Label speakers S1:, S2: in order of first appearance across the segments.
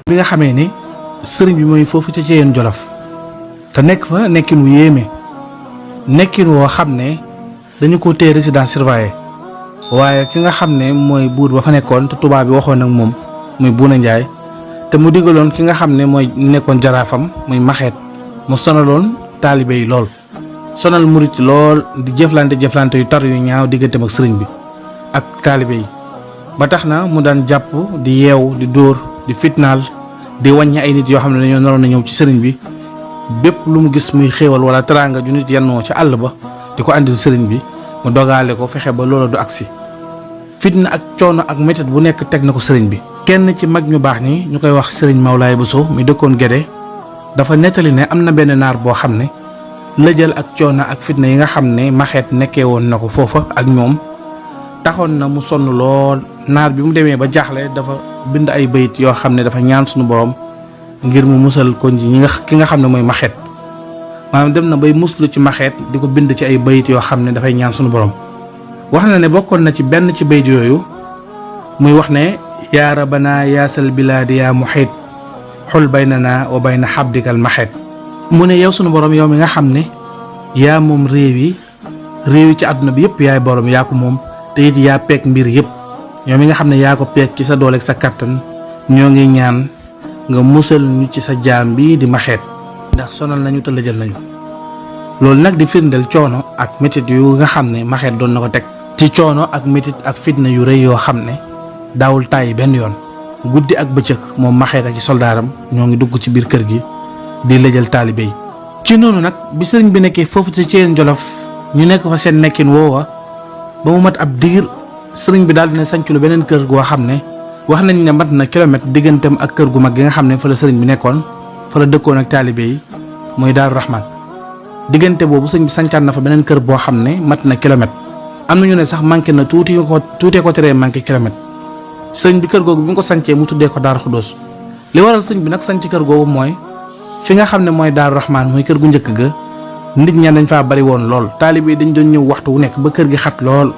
S1: bi nga xamee ni sëriñ bi mooy foofu ca Ceyeen Jolof te nekk fa nekkin wu yéeme nekkin woo xam ne dañu ko téye résidence surveillée waaye ki nga xam ne mooy buur ba fa nekkoon te tubaab bi waxoon ak moom muy Buuna Njaay te mu digaloon ki nga xam ne mooy nekkoon jaraafam muy Maxeet mu sonaloon taalibe yi lool sonal murit lool di jëflante yu tar yu ñaaw digganteem ak sëriñ bi ak taalibe yi ba tax na mu daan jàpp di yeew di dóor di fitnaal di wàññi ay nit yoo xam ne dañoo naroon na ñëw ci sëriñ bi bépp lu mu gis muy xéewal wala teraanga ju nit yannoo ci àll ba di ko andil sëriñ bi mu dogaale ko fexe ba loola du agsi fitna ak coono ak métit bu nekk teg na ko sëriñ bi. kenn ci mag ñu baax ñi ñu koy wax sëriñ Mawlaay Bousso mi dëkkoon Gédé dafa nettali ne am na benn naar boo xam ne lëjal ak coono ak fitna yi nga xam ne Maxeet nekkee woon na ko foofa ak ñoom taxoon na mu sonn lool. naar bi mu demee ba jaaxle dafa bind ay bayit yoo xam ne dafa ñaan suñu borom ngir mu musal ko ci ki nga xam ne mooy Maxeet maanaam dem na bay muslu ci Maxeet di ko bind ci ay bayit yoo xam ne dafay ñaan suñu borom wax na ne bokkoon na ci benn ci bayit yooyu muy wax ne yaa rabana yaasal bilaadi yaa muxiit xul baynana wa bayna xabdikal Maxeet mu ne yow suñu borom yow mi nga xam ne yaa moom réew yi ci àdduna bi yëpp yaay borom yaa ko moom te it yaa peeg mbir yëpp yow mi nga xam ne yaa ko peeg ci sa doole ak sa kattan ñoo ngi ñaan nga musal ñu ci sa jaam bi di Maxeet ndax sonal nañu te lëjal nañu loolu nag di firndeel coono ak métit yu nga xam ne Maxeet doon na ko teg ci coono ak métit ak fitna yu rëy yoo xam ne daawul tàyyi benn yoon guddi ak bëccëg moom Maxeet ak ci soldaaram ñoo ngi dugg ci biir kër gi di lëjal taalibe yi ci noonu nag bi sëriñ bi nekkee foofu ci Ceyeen Jolof ñu nekk fa seen nekkin woowa ba mu mat ab diir sëriñ bi daal dina sanc lu beneen kër goo xam ne wax nañ ne mat na kilomètre digganteem ak kër gu mag gi nga xam ne fa la sëriñ bi nekkoon fa la dëkkoon ak taalibe yi mooy Daaru Raxmaan diggante boobu sëriñ bi sancaat na fa beneen kër boo xam ne mat na kilomètre am na ñu ne sax manqué na tuutee ko teree manqué kilomètre sëriñ bi kër googu bi nga ko sancee mu tuddee ko Daaru Xuddoos li waral sëriñ bi nag sanc kër googu mooy fi nga xam ne mooy Daaru Raxmaan mooy kër gu njëkk ga nit ña dañ faa bari woon lool taalibe yi dañ doon ñëw waxtu wu nekk ba kër gi xat lool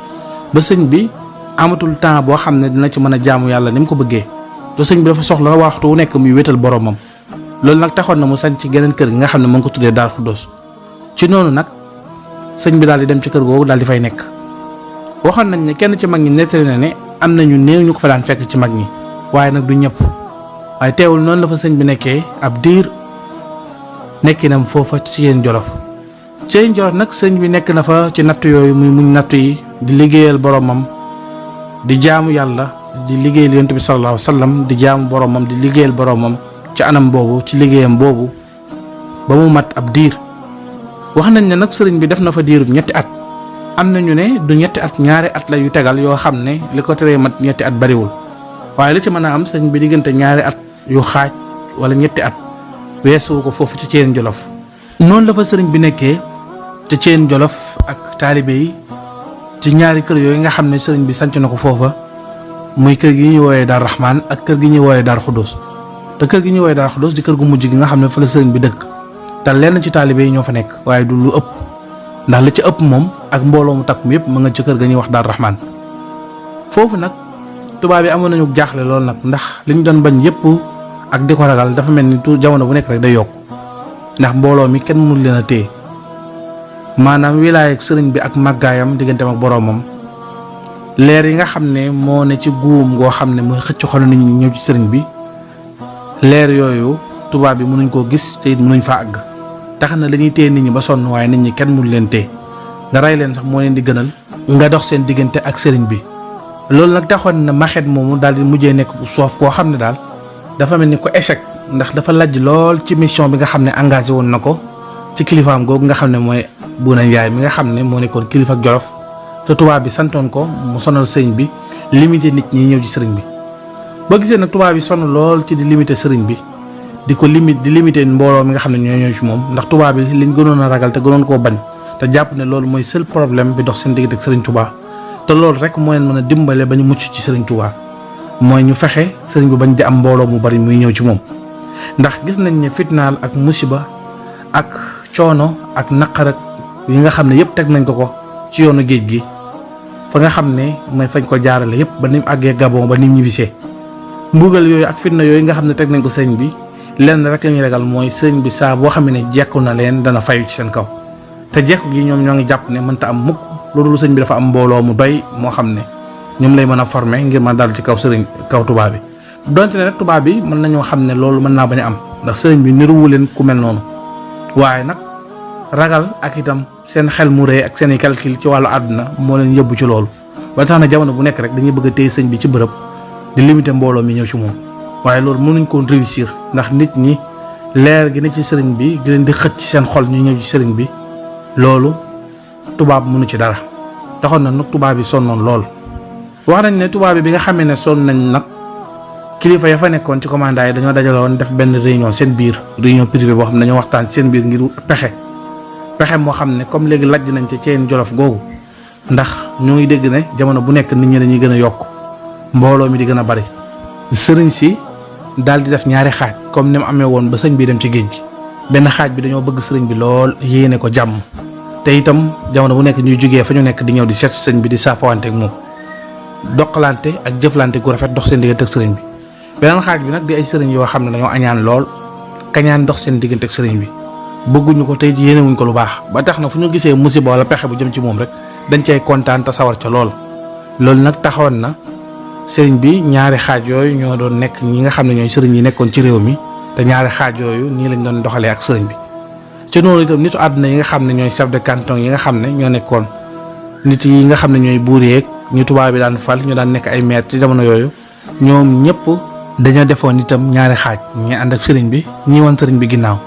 S1: ba sëñ bi amatul temps boo xam ne dina ci mën a jaamu yàlla ni mu ko bëggee te sëñ bi dafa soxla waxtu wu nekk muy wétal boromam loolu nag taxoon na mu sañ ci geneen kër gi nga xam ne mu ngi ko tuddee Daaru Xuddoos ci noonu nag sëñ bi daal di dem ci kër googu daal di fay nekk waxoon nañ ne kenn ci mag ñi nettali na ne am na ñu néew ñu ko fa daan fekk ci mag ñi waaye nag du ñëpp waaye teewul noonu la fa sëñ bi nekkee ab diir nekkinam foofa ci Ceyeen Jolof Ceyeen Jolof nag sëñ bi nekk na fa ci natt yooyu muy muñ natt yi di liggéeyal boromam di jaamu yàlla di liggéeyal yonent bi sallallahu alayhi wa sallam di jaamu boromam di liggéeyal boromam ci anam boobu ci liggéeyam boobu ba mu mat ab diir wax nañ ne nag sëriñ bi def na fa diirub ñetti at am nañu ne du ñetti at ñaari at la yu tegal yoo xam ne li ko teree mat ñetti at bariwul waaye li ci mën a am sëriñ bi diggante ñaari at yu xaaj wala ñetti at weesu ko foofu ci Ceyeen Jolof noonu la fa sëriñ bi nekkee ci Ceyeen Jolof ak taalibe yi ci ñaari kër yooyu nga xam ne sëriñ bi sanc na ko foofa muy kër gi ñuy woowee Daaru Raxmaan ak kër gi ñuy woowee Daaru Xuddoos te kër gi ñuy woowee Daaru Xuddoos di kër gu mujj gi nga xam ne fa la sëriñ bi dëkk te lenn ci taalibe yi ñoo fa nekk waaye du lu ëpp ndax li ci ëpp moom ak mbooloo mu takk mi yëpp mu nga ci kër ga ñuy wax Daaru Raxmaan foofu nag tubaab yi amoon nañu jaaxle lool nag ndax li ñu doon bañ yëpp ak di ko ragal dafa mel ni jamono bu nekk rek day yokk ndax mbooloo mi kenn mënul leen a téye maanaam wilaay ak sëriñ bi ak màggaayam digganteem ak boroomam leer yi nga xam ne moo ne ci guum goo xam ne mooy xëcc xol nit ñi ñëw ci sëriñ bi leer yooyu tubaab bi mënuñ koo gis te it mënuñ fa àgg tax na dañuy téye nit ñi ba sonn waaye nit ñi kenn mënu leen téye nga rey leen sax moo leen di gënal nga dox seen diggante ak sëriñ bi loolu nag taxoon na Maxeet moomu daal di mujjee nekk ku soof koo xam ne daal dafa mel ni ko échec ndax dafa lajj lool ci mission bi nga xam ne engagé woon na ko ci kilifaam googu nga xam ne mooy Buuna Njaay mi nga xam ne moo nekkoon kilifa ak Jolof te tubaab bi santoon ko mu sonal sëriñ bi limité nit ñi ñëw ci sëriñ bi boo gisee nag tubaab bi sonn lool ci di limité sëriñ bi di ko limité mbooloo mi nga xam ne ñoo ñëw ci moom ndax tubaab bi liñ gënoon a ragal te gënoon koo bañ te jàpp ne loolu mooy seul problème bi dox seen diggante ak sëriñ Tuubaa te loolu rek moo leen mën a dimbale ba ñu mucc ci sëriñ Tuubaa mooy ñu fexe sëriñ bi bañ di am mbooloo mu bari muy ñëw ci moom ndax gis nañ ne fitnaal ak musiba ak coono ak naqar ak yi nga xam ne yëpp teg nañ ko ci yoonu géej gi fa nga xam ne mooy fañ ko jaarale yëpp ba ni mu àggee Gabon ba ni mu ñibbisee mbugal yooyu ak fitna yooyu nga xam ne teg nañ ko sëriñ bi lenn rek la ñuy ragal mooy sëriñ bi saa boo xam ne jekku na leen dana fayu ci seen kaw te jekku gi ñoom ñoo ngi jàpp ne mënta am mukk loolu sëriñ bi dafa am mbooloo mu doy moo xam ne ñoom lay mën a former ngir mën dal ci kaw sëriñ kaw tubaab bi donte ne rek tubaab bi mën nañoo xam ne loolu mën naa bañ a am ndax sëriñ bi niruwu leen ku mel noonu waaye nag ragal ak itam seen xel mu rëy ak seen i calcul ci wàllu àdduna moo leen yóbbu ci loolu ba tax na jamono bu nekk rek dañuy bëgg a téye sëñ bi ci bërëb di limiter mbooloo mi ñëw ci moom waaye loolu mënuñ ko réussir ndax nit ñi leer gi ne ci sëriñ bi di leen di xëcc ci seen xol ñu ñëw ci sëriñ bi loolu tubaab mënu ci dara taxoon na nag tubaab yi sonnoon lool. wax nañ ne tubaab bi nga xamee ne sonn nañ nag kilifa ya fa nekkoon ci commandant yi dañoo dajaloon def benn réunion seen biir réunion privée boo xam ne dañoo waxtaan seen biir ngir pexe moo xam ne comme léegi lajj nañ ci Ceyeen Jolof googu ndax ñoo ngi dégg ne jamono bu nekk nit ñi dañuy gën a yokk mbooloo mi di gën a bari sëriñ si daal di def ñaari xaaj comme ni mu amee woon ba sëñ bi dem ci géej gi benn xaaj bi dañoo bëgg sëriñ bi lool yéene ko jàmm te itam jamono bu nekk ñuy jógee fa ñu nekk di ñëw di seet sëñ bi di saafawante ak moom doqalante ak jëflante gu rafet dox seen diggante ak sëriñ bi beneen xaaj bi nag di ay sëriñ yoo xam ne dañoo añaan lool kañaan dox seen diggante ak sëriñ bi bëgguñu ko tey yéenewuñ ko lu baax ba tax na fu ñu gisee musiba wala pexe bu jëm ci moom rek dañ cay kontaan te sawar ca lool loolu nag taxawoon na sëriñ bi ñaari xaaj yooyu ñoo doon nekk ñi nga xam ne ñooy sëriñ yi nekkoon ci réew mi te ñaari xaaj yooyu nii lañ doon doxalee ak sëriñ bi ci noonu itam nitu àdduna yi nga xam ne ñooy chef de canton yi nga xam ne ñoo nekkoon nit yi nga xam ne ñooy buur yeeg ñu tubaab bi daan fal ñu daan nekk ay maire ci jamono yooyu ñoom ñëpp dañoo defoon itam ñaari xaaj ñi ànd ak sëriñ bi ñi woon sëriñ bi ginnaaw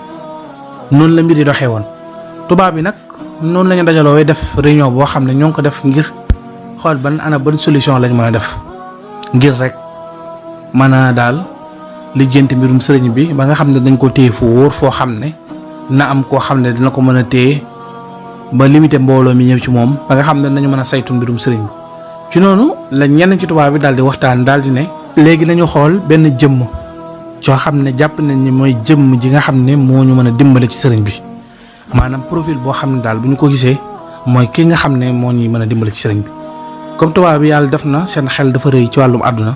S1: noonu la mbir yi doxee woon tubaab bi nag noonu la ñu dajaloo def réunion boo xam ne ñoo ngi ko def ngir xool ban solution lañ mën a def ngir rek mën a daal lijjanti mbirum sëriñ bi ba nga xam ne dañ ko téye fu wóor foo xam ne na am koo xam ne dina ko mën a téye ba limité mbooloo mi ñëw ci moom ba nga xam ne nañu mën a saytu mbirum sëriñ bi ci noonu la ñenn ci tubaab bi daal di waxtaan daal di ne léegi nañu xool benn jëmm coo xam ne jàpp nañ ni mooy jëmm ji nga xam ne moo ñu mën a dimbale ci sëriñ bi maanaam profil boo xam ne daal bu ñu ko gisee mooy ki nga xam ne moo ñuy mën a dimbale ci sëriñ bi comme tubaab bi yàlla def na seen xel dafa rëy ci wàllum àdduna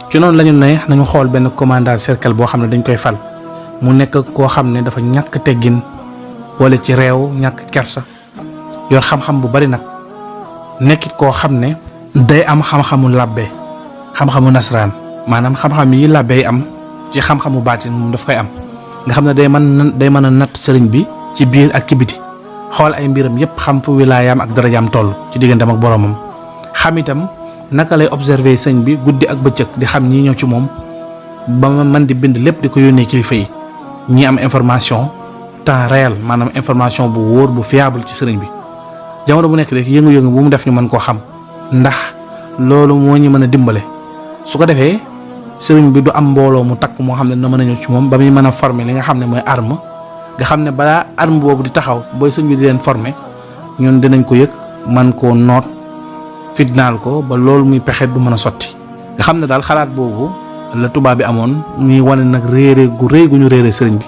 S1: ci noonu la ñu ne nañu xool benn commandant cercle boo xam ne dañ koy fal mu nekk koo xam ne dafa ñàkk teggin wala ci réew ñàkk kersa yor xam-xam bu bari nag nekkit koo xam ne day am xam-xamu làbbe xam-xamu nasaraan maanaam xam-xam yi làbbe yi am ci xam-xamu baatin moom daf koy am nga xam ne day mën a natt sëriñ bi ci biir ak ci biti xool ay mbiram yépp xam fu wilaayaam ak darajaam toll ci digganteem ak boromam xam itam naka lay observer sëñ bi guddi ak bëccëg di xam ñii ñëw ci moom ba ma mën di bind lépp di ko yónnee kilifa yi ñi am information temps réel maanaam information bu wóor bu fiable ci sëriñ bi jamono bu nekk rek yëngu-yëngu bu mu def ñu mën koo xam ndax loolu moo ñu mën a dimbale su ko defee sëriñ bi du am mbooloo mu takk moo xam ne dina mën a ñëw ci moom ba muy mën a former li nga xam ne mooy arme nga xam ne balaa arme boobu di taxaw booy sëñ bi di leen former ñun dinañ ko yëg man koo noot fitnaal ko ba loolu muy pexe du mën a sotti nga xam ne daal xalaat boobu la tubaab bi amoon ñuy wane nag réere gu rëy gu ñu réere sëriñ bi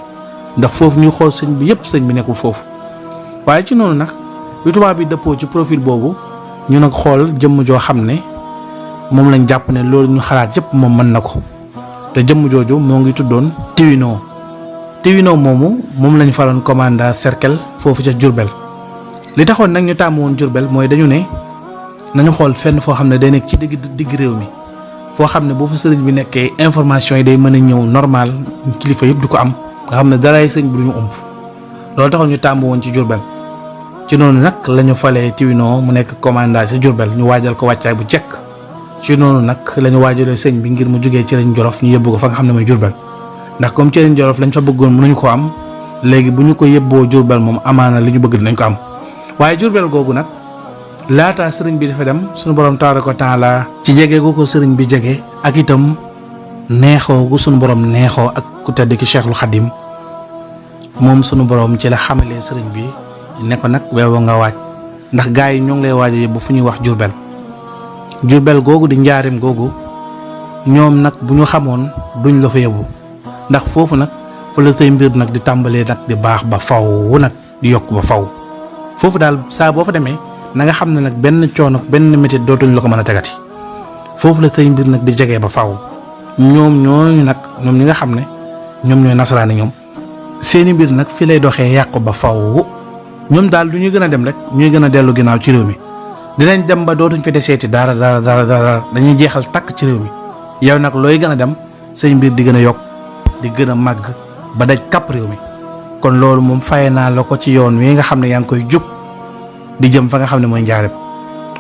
S1: ndax foofu ñuy xool sëñ bi yépp sëñ bi nekkul foofu waaye ci noonu nag bi tubaab bi dëppoo ci profil boobu ñu nag xool jëmm joo xam ne moom lañ jàpp ne loolu ñu xalaat yépp moom mën na ko te jëmm jooju moo ngi tuddoon Tiwino moomu moom lañ faroon commandant cercle foofu ca Diourbel li taxoon nag ñu tàmm woon Diourbel mooy dañu ne nañu xool fenn foo xam ne day nekk ci digg réew mi foo xam ne boo fa sëriñ bi nekkee information yi day mën a ñëw normal kilifa yëpp di ko am nga xam ne daraay sëriñ bi du ñu ëmb loolu taxoon ñu tàmm woon ci Diourbel ci noonu nag la ñu falee Tiwino mu nekk commandant ci Diourbel ñu waajal ko wàccaay bu jekk ci noonu nag la ñu waajalee sëñ bi ngir mu jógee Cëriñ Jolof ñu yóbbu ko fa nga xam ne mooy Diourbel ndax comme Cëriñ Jolof lañ fa bëggoon mënuñu ko am léegi bu ñu ko yóbboo Diourbel moom amaana li ñu bëgg dinañ ko am waaye Diourbel googu nag laataa sëriñ bi dafa dem suñu borom tabaaraka wa taala ci jege gu ko sëriñ bi jege ak itam neexoo gu suñu borom neexoo ak ku tedd ki Cheikhul Khadim moom suñu borom ci la xamalee sëriñ bi ne ko nag weewu nga waaj ndax gaa yi ñoo ngi lay waaj a yóbbu fu ñuy wax Diourbel googu di njaareem googu ñoom nag bu ñu xamoon duñ la fa yóbbu ndax foofu nag fa la say mbir nag di tàmbalee nag di baax ba faw nag di yokk ba faw foofu daal saa boo fa demee na nga xam ne nag benn coono benn métit dootuñ la ko mën a tegati foofu la say mbir nag di jegee ba faw ñoom ñooñu nag ñoom ñi nga xam ne ñoom ñooy nasaraani ñoom seeni mbir nag fi lay doxee yàqu ba faw ñoom daal lu ñuy gën a dem rek ñuy gën a dellu ginnaaw ci réew mi dinañ dem ba dootuñ fi deseeti dara dañuy jeexal takk ci réew mi yow nag looy gën a dem say mbir di gën a yokk di gën a màgg ba daj kàpp réew mi kon loolu moom faye naa la ko ci yoon wi nga xam ne yaa ngi koy jub di jëm fa nga xam ne mooy njaareem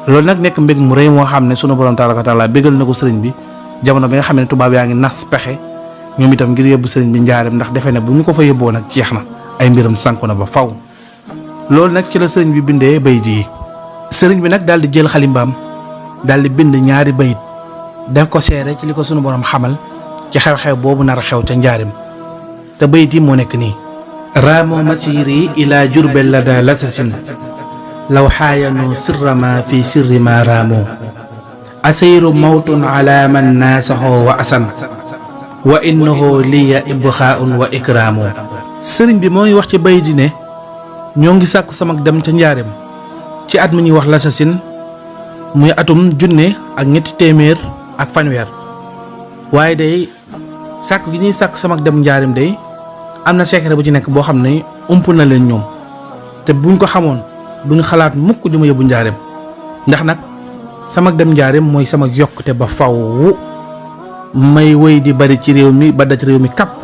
S1: loolu nag nekk mbég mu rëy moo xam ne sunu borom tabaaraka wa taala bégal na ko sëriñ bi jamono bi nga xam ne tubaab yaa ngi nas pexe ñoom itam ngir yóbbu sëriñ bi njaareem ndax defe ne bu ñu ko fa yóbboo nag jeex na ay mbiram sànku na ba faw loolu nag ci la sëriñ bi bindee bayit yi sëriñ bi nag daal di jël xalimbaam daal di bind ñaari bayit def ko seere ci li ko sunu borom xamal ci xew-xew boobu nar a xew ca njaareem te bayit yi moo nekk nii raamoo masiri ila jurbel la da lasasin law xaayanu sirrama fi sirri ma raamoo asiru mawtun ala man naasaxoo wa asan wa innahu liya ibxaaun wa ikraamoo sëriñ bi moo ngi wax ci bayit yi ne ñoo ngi sàkku sama dem ca njaareem ci at mi ñuy wax lasasin muy atum junne ak ñetti téeméer ak fanweer waaye day sàkku gi ñuy sàkku sama dem njaareem day am na secret bu ci nekk boo xam ne ump na leen ñoom te buñ ko xamoon duñ xalaat mukk di ma yóbbu njaareem ndax nag sama dem njaareem mooy sama yokkute ba faw may wéy di bari ci réew mi ba daj réew mi kàpp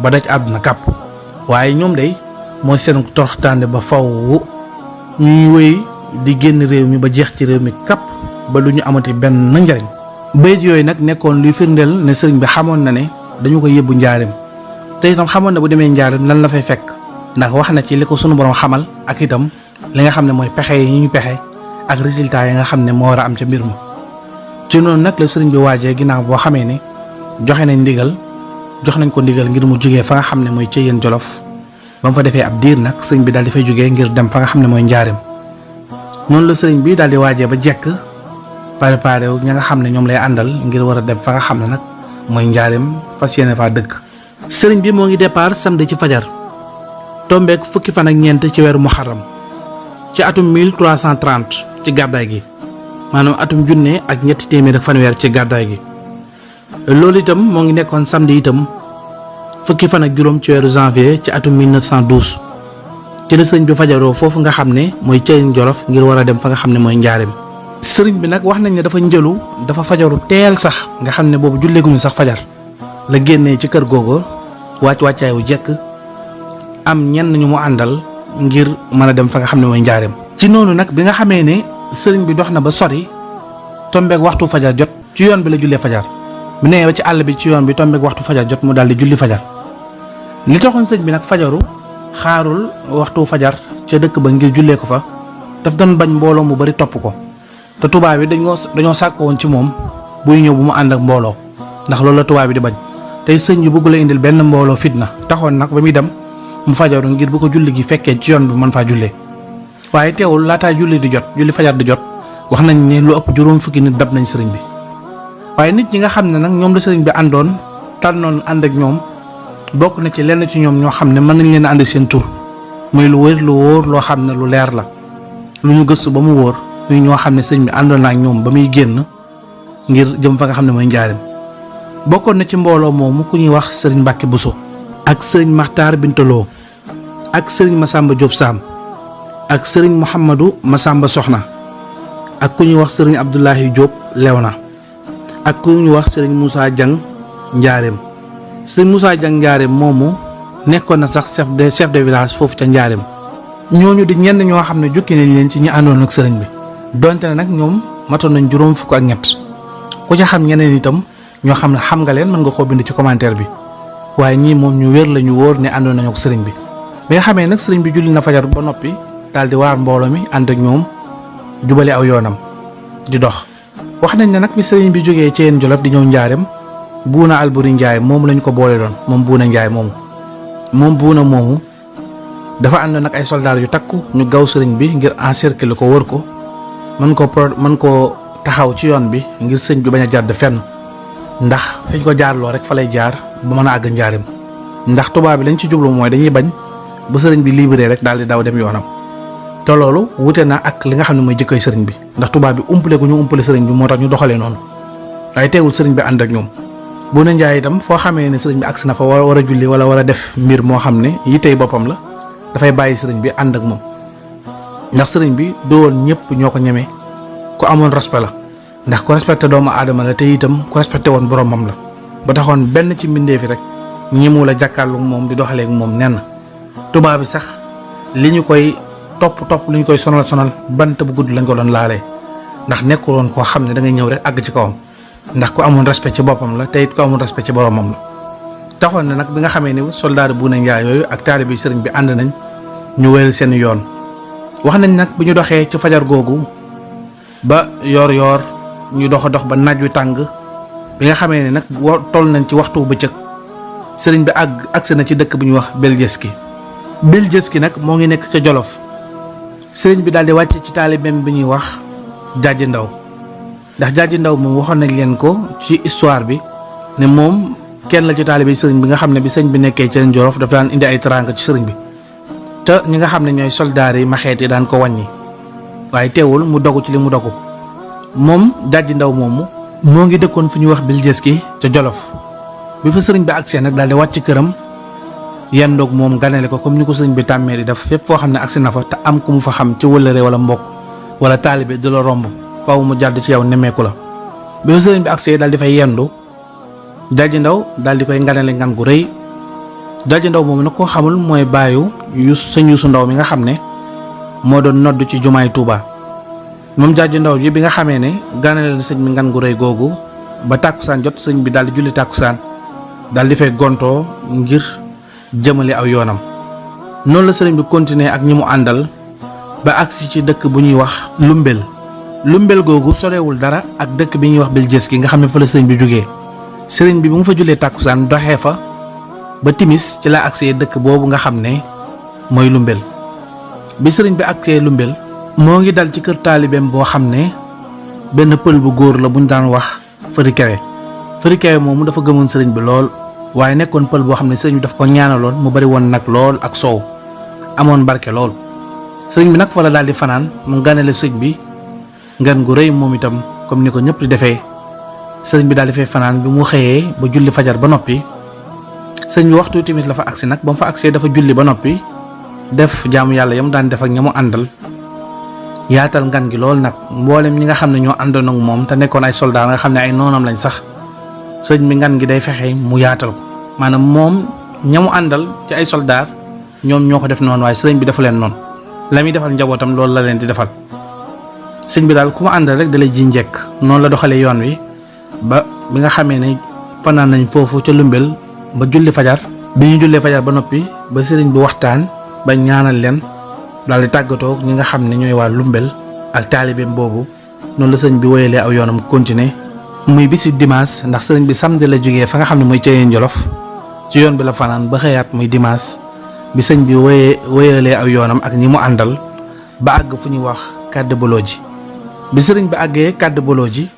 S1: ba daj àdduna kàpp waaye ñoom day mooy seen toroxtaande ba faw ñuy wéy di génn réew mi ba jeex ci réew mi kàpp ba lu ñu amati benn njariñ bayit yooyu nag nekkoon luy firndeel ne sëriñ bi xamoon na ne dañu ko yóbbu njaareem te itam xamoon na bu demee njaareem lan la fay fekk ndax wax na ci li ko sunu borom xamal ak itam li nga xam ne mooy pexe yi ñu pexe ak résultat yi nga xam ne moo war a am ca mbir ma ci noonu nag la sëriñ bi waajee ginnaaw boo xamee ne jox nañ ko ndigal ngir mu jógee fa nga xam ne mooy ca yéen jolof ba mu fa defee ab diir nag sëriñ bi daal di fay jógee ngir dem fa nga xam ne mooy njaareem noonu la sëriñ bi daal di waajee ba jekk préparé wu ña nga xam ne ñoom lay àndal ngir war a dem fa nga xam ne nag mooy njaareem fas yéene faa dëkk sëriñ bi moo ngi départ samedi ci fajar tombeek fukki fan ak ñeent ci weeru muharram ci atum 1330 ci gàddaay gi maanaam atum junne ak ñetti téeméer ak fanweer ci gàddaay gi loolu itam moo ngi nekkoon samedi itam fukki fan ak juróom ci weeru janvier ci atum 1912 ci la sëriñ bi fajaroo foofu nga xam ne mooy Ceyeen Jolof ngir war a dem fa nga xam ne mooy njaareem sëriñ bi nag wax nañ ne dafa njëlu dafa fajaru teel sax nga xam ne boobu julleeguñu sax fajar la génnee ci kër googu wàccaay wu jekk am ñenn ñu mu àndal ngir mën a dem fa nga xam ne mooy njaareem ci noonu nag bi nga xamee ne sëriñ bi dox na ba sori tombeek waxtu fajar jot ci yoon bi la jullee fajar mu nee ba ci àll bi ci yoon bi tombeek waxtu fajar jot mu daal di julli fajar li taxoon sëriñ bi nag fajaru xaarul waxtu fajar ca dëkk ba ngir jullee ko fa daf doon bañ mbooloo mu bari topp ko te tubaab bi dañoo sàkk woon ci moom buy ñëw bu mu ànd ak mbooloo ndax loolu la tubaab bi di bañ tey sëñ bi bëgg la indil benn mbooloo fitna taxoon nag ba muy dem mu fajaru ngir bu ko julli gi fekkee ci yoon bi mën faa jullee waaye teewul laataa julli fajar di jot wax nañ ne lu ëpp juróom fukki nit dab nañ sëriñ bi waaye nit ñi nga xam ne nag ñoom la sëriñ bi àndoon tànnoon ànd ak ñoom bokk na ci lenn ci ñoom ñoo xam ne mën nañ leen a ànd seen tur muy lu wér lu wóor loo xam ne lu leer la lu ñu gëstu ba mu wóor muy ñoo xam ne sëriñ bi àndoon na ak ñoom ba muy génn ngir jëm fa nga xam ne mooy njaareem bokkoon na ci mbooloo moomu ku ñuy wax sëriñ Mbàkke Buso ak sëriñ Maxtaar Bintaloo ak sëriñ Masamba Diop Sam ak sëriñ Mouhamadou Masamba Soxna ak ku ñuy wax sëriñ Abdoulahi Diop Léona ak ku ñuy wax sëriñ Moussa Diang Njaareem sëriñ Moussa Diang Njaareem moomu nekkoon na sax chef de village foofu ca Njaareem ñooñu di ñenn ñoo xam ne jukki nañ leen ci ñi àndoon ak sëriñ bi donte ne nag ñoom matoon nañ juróom fukk ak ñett ku ca xam ñeneen itam ñoo xam ne xam nga leen mën nga koo bind ci commentaire bi waaye ñii moom ñu wér la ñu wóor ne àndoon nañu ak sëriñ bi bi nga xamee nag sëriñ bi julli na fajar ba noppi daal di waar mbooloo mi ànd ak ñoom jubale aw yoonam di dox wax nañ ne nag bi sëriñ bi jógee ci yéen Jolof di ñëw njaareem Buuna Alburi Njaay moom lañ ko boole doon moom Buuna Njaay moom Buuna moomu dafa ànd nag ay soldaar yu takku ñu gaw sëriñ bi ngir encercler ko wër ko mën koo taxaw ci yoon bi ngir sëñ bi bañ a jàdd fenn ndax fiñ ko jaarloo rek fa lay jaar ba mën a àgg njaareem ndax tubaab bi lañ ci jublu mooy dañuy bañ bu sëriñ bi libéré rek daal di daw dem yoonam te loolu wute na ak li nga xam ne mooy jikkoy sëriñ bi ndax tubaab bi umpale gu ñu umpale sëriñ bi moo tax ñu doxalee noonu waaye teewul sëriñ bi ànd ak ñoom Bouna Ndiaye itam foo xamee ne sëriñ bi agsi na fa war a julli wala war a def mbir moo xam ne yittey boppam la dafay bàyyi sëriñ bi ànd ak moom ndax sëriñ bi doon ñëpp ñoo ko ñeme ku amoon respect la ndax ku respecté doomu aadama la te itam ku respecté woon boromam la ba taxoon benn ci mbindee fi rek ñemu la jàkkaarlu moom di doxaleeg moom nenn tubaab bi sax li ñu koy topp li ñu koy sonal bant bu gudd lañ ko doon laalee ndax nekkuloon koo xam ne da ngay ñëw rek àgg ci kawam ndax ku amoon respect ci boppam la te it ku amoon respect ci boromam la taxoon na nag bi nga xamee ni soldaar Bouna Ndiaye yooyu ak taalibe bi sëriñ bi ànd nañ ñu wéyal seen yoon wax nañ nag bi ñu doxee ci fajar googu ba yoor ñu dox ba naaj wi tàng bi nga xamee ne nag toll nañ ci waxtu bëccëg sëriñ bi agsi na ci dëkk bu ñuy wax Beljeski nag moo ngi nekk ca Jolof sëriñ bi daal di wàcc ci taalibeem bi ñuy wax Jaaji Ndaw ndax Jaaji Ndaw moom waxoon nañ leen ko ci histoire bi ne moom kenn la ci taalibe sëriñ bi nga xam ne bi sëriñ bi nekkee ca Jolof dafa daan indi ay teraanga ci sëriñ bi te ñi nga xam ne ñooy soldaar yi maxeet yi daan ko wàññi waaye teewul mu dogu ci li mu dogu moom Jaaji Ndaw moomu moo ngi dëkkoon fi ñuy wax Beljeski ca Jolof bi fa sëriñ bi agsee nag daal di wàcc këram yendoog moom ganale ko comme ni ko sëriñ bi tàmmee di def fépp foo xam ne agsi na fa te am ku mu fa xam ci wëllëre wala mbokk wala taalibe du la romb faaw mu jàdd ci yow nemmeeku la bi fa sëriñ bi agsee daal di fay yendu Jaaji Ndaw daal di koy nganale ngan gu rëy Jaaji Ndaw moom nag koo xamul mooy bàyyu sëñ Yuusu Ndaw mi nga xam ne moo doon nodd ci jumaay Tuuba moom Jaaji Ndaw ji bi nga xamee ne ganale sëñ bi ngan gu rëy googu ba tàkkusaan jot sëñ bi daal di julli tàkkusaan daal di fay gontoo ngir jëmale aw yoonam noonu la sëriñ bi continuer ak ñi mu àndal ba agsi ci dëkk bu ñuy wax Lumbel googu sorewul dara ak dëkk bi ñuy wax Beljeski nga xam ne fa la sëriñ bi jógee sëriñ bi bu mu fa jullee tàkkusaan doxee fa ba timis ci la agsee dëkk boobu nga xam ne mooy Lumbel bi sëriñ bi agsee Lumbel moo ngi dal ci kër taalibeem boo xam ne benn pël bu góor la bu ñu daan wax Fëri Kewe moomu dafa gëmoon sëriñ bi lool waaye nekkoon pël boo xam ne sëriñ bi daf ko ñaanaloon mu bari woon nag lool ak soow amoon barke lool sëriñ bi nag fa la daal di fanaan mu ganale sëñ bi ngan gu rëy moom itam comme ni ko ñëpp di defee sëriñ bi daal di fay fanaan bi mu xëyee ba julli fajar ba noppi sëriñ bi waxtu tamit la fa agsi nag ba mu fa agsee dafa julli ba noppi def jaamu yàlla yam daan def ak ña mu àndal yaatal ngan gi lool nag mboolem ñi nga xam ne ñoo àndoon ak moom te nekkoon ay soldat nga xam ne ay noonam lañ sax sëriñ bi ngan gi day fexe mu yaatal ko maanaam moom ña mu àndal ci ay soldat ñoom ñoo ko def noonu waaye sëriñ bi defu leen noonu la muy defal njabootam loolu la leen di defal sëñ bi daal ku ma àndal rek dalay ji njekk noonu la doxalee yoon wi ba bi nga xamee ne fanaan nañ foofu ca Lumbel ba julli fajar bi ñu jullee fajar ba noppi ba sëriñ bi waxtaan ba ñaanal leen daal di tàggatoo ñi nga xam ne ñooy waa Lumbel ak taalibeem boobu noonu la sëriñ bi woyalee aw yoonam continuer muy bisi dimanche ndax sëriñ bi samedi la jógee fa nga xam ne mooy Ceyeen Jolof ci yoon bi la fanaan ba xëyaat muy dimanche bi sëñ bi woyalee aw yoonam ak ñi mu àndal ba àgg fu ñuy wax Kàdd Bolooji bi sëriñ bi àggee Kàdd Bolooji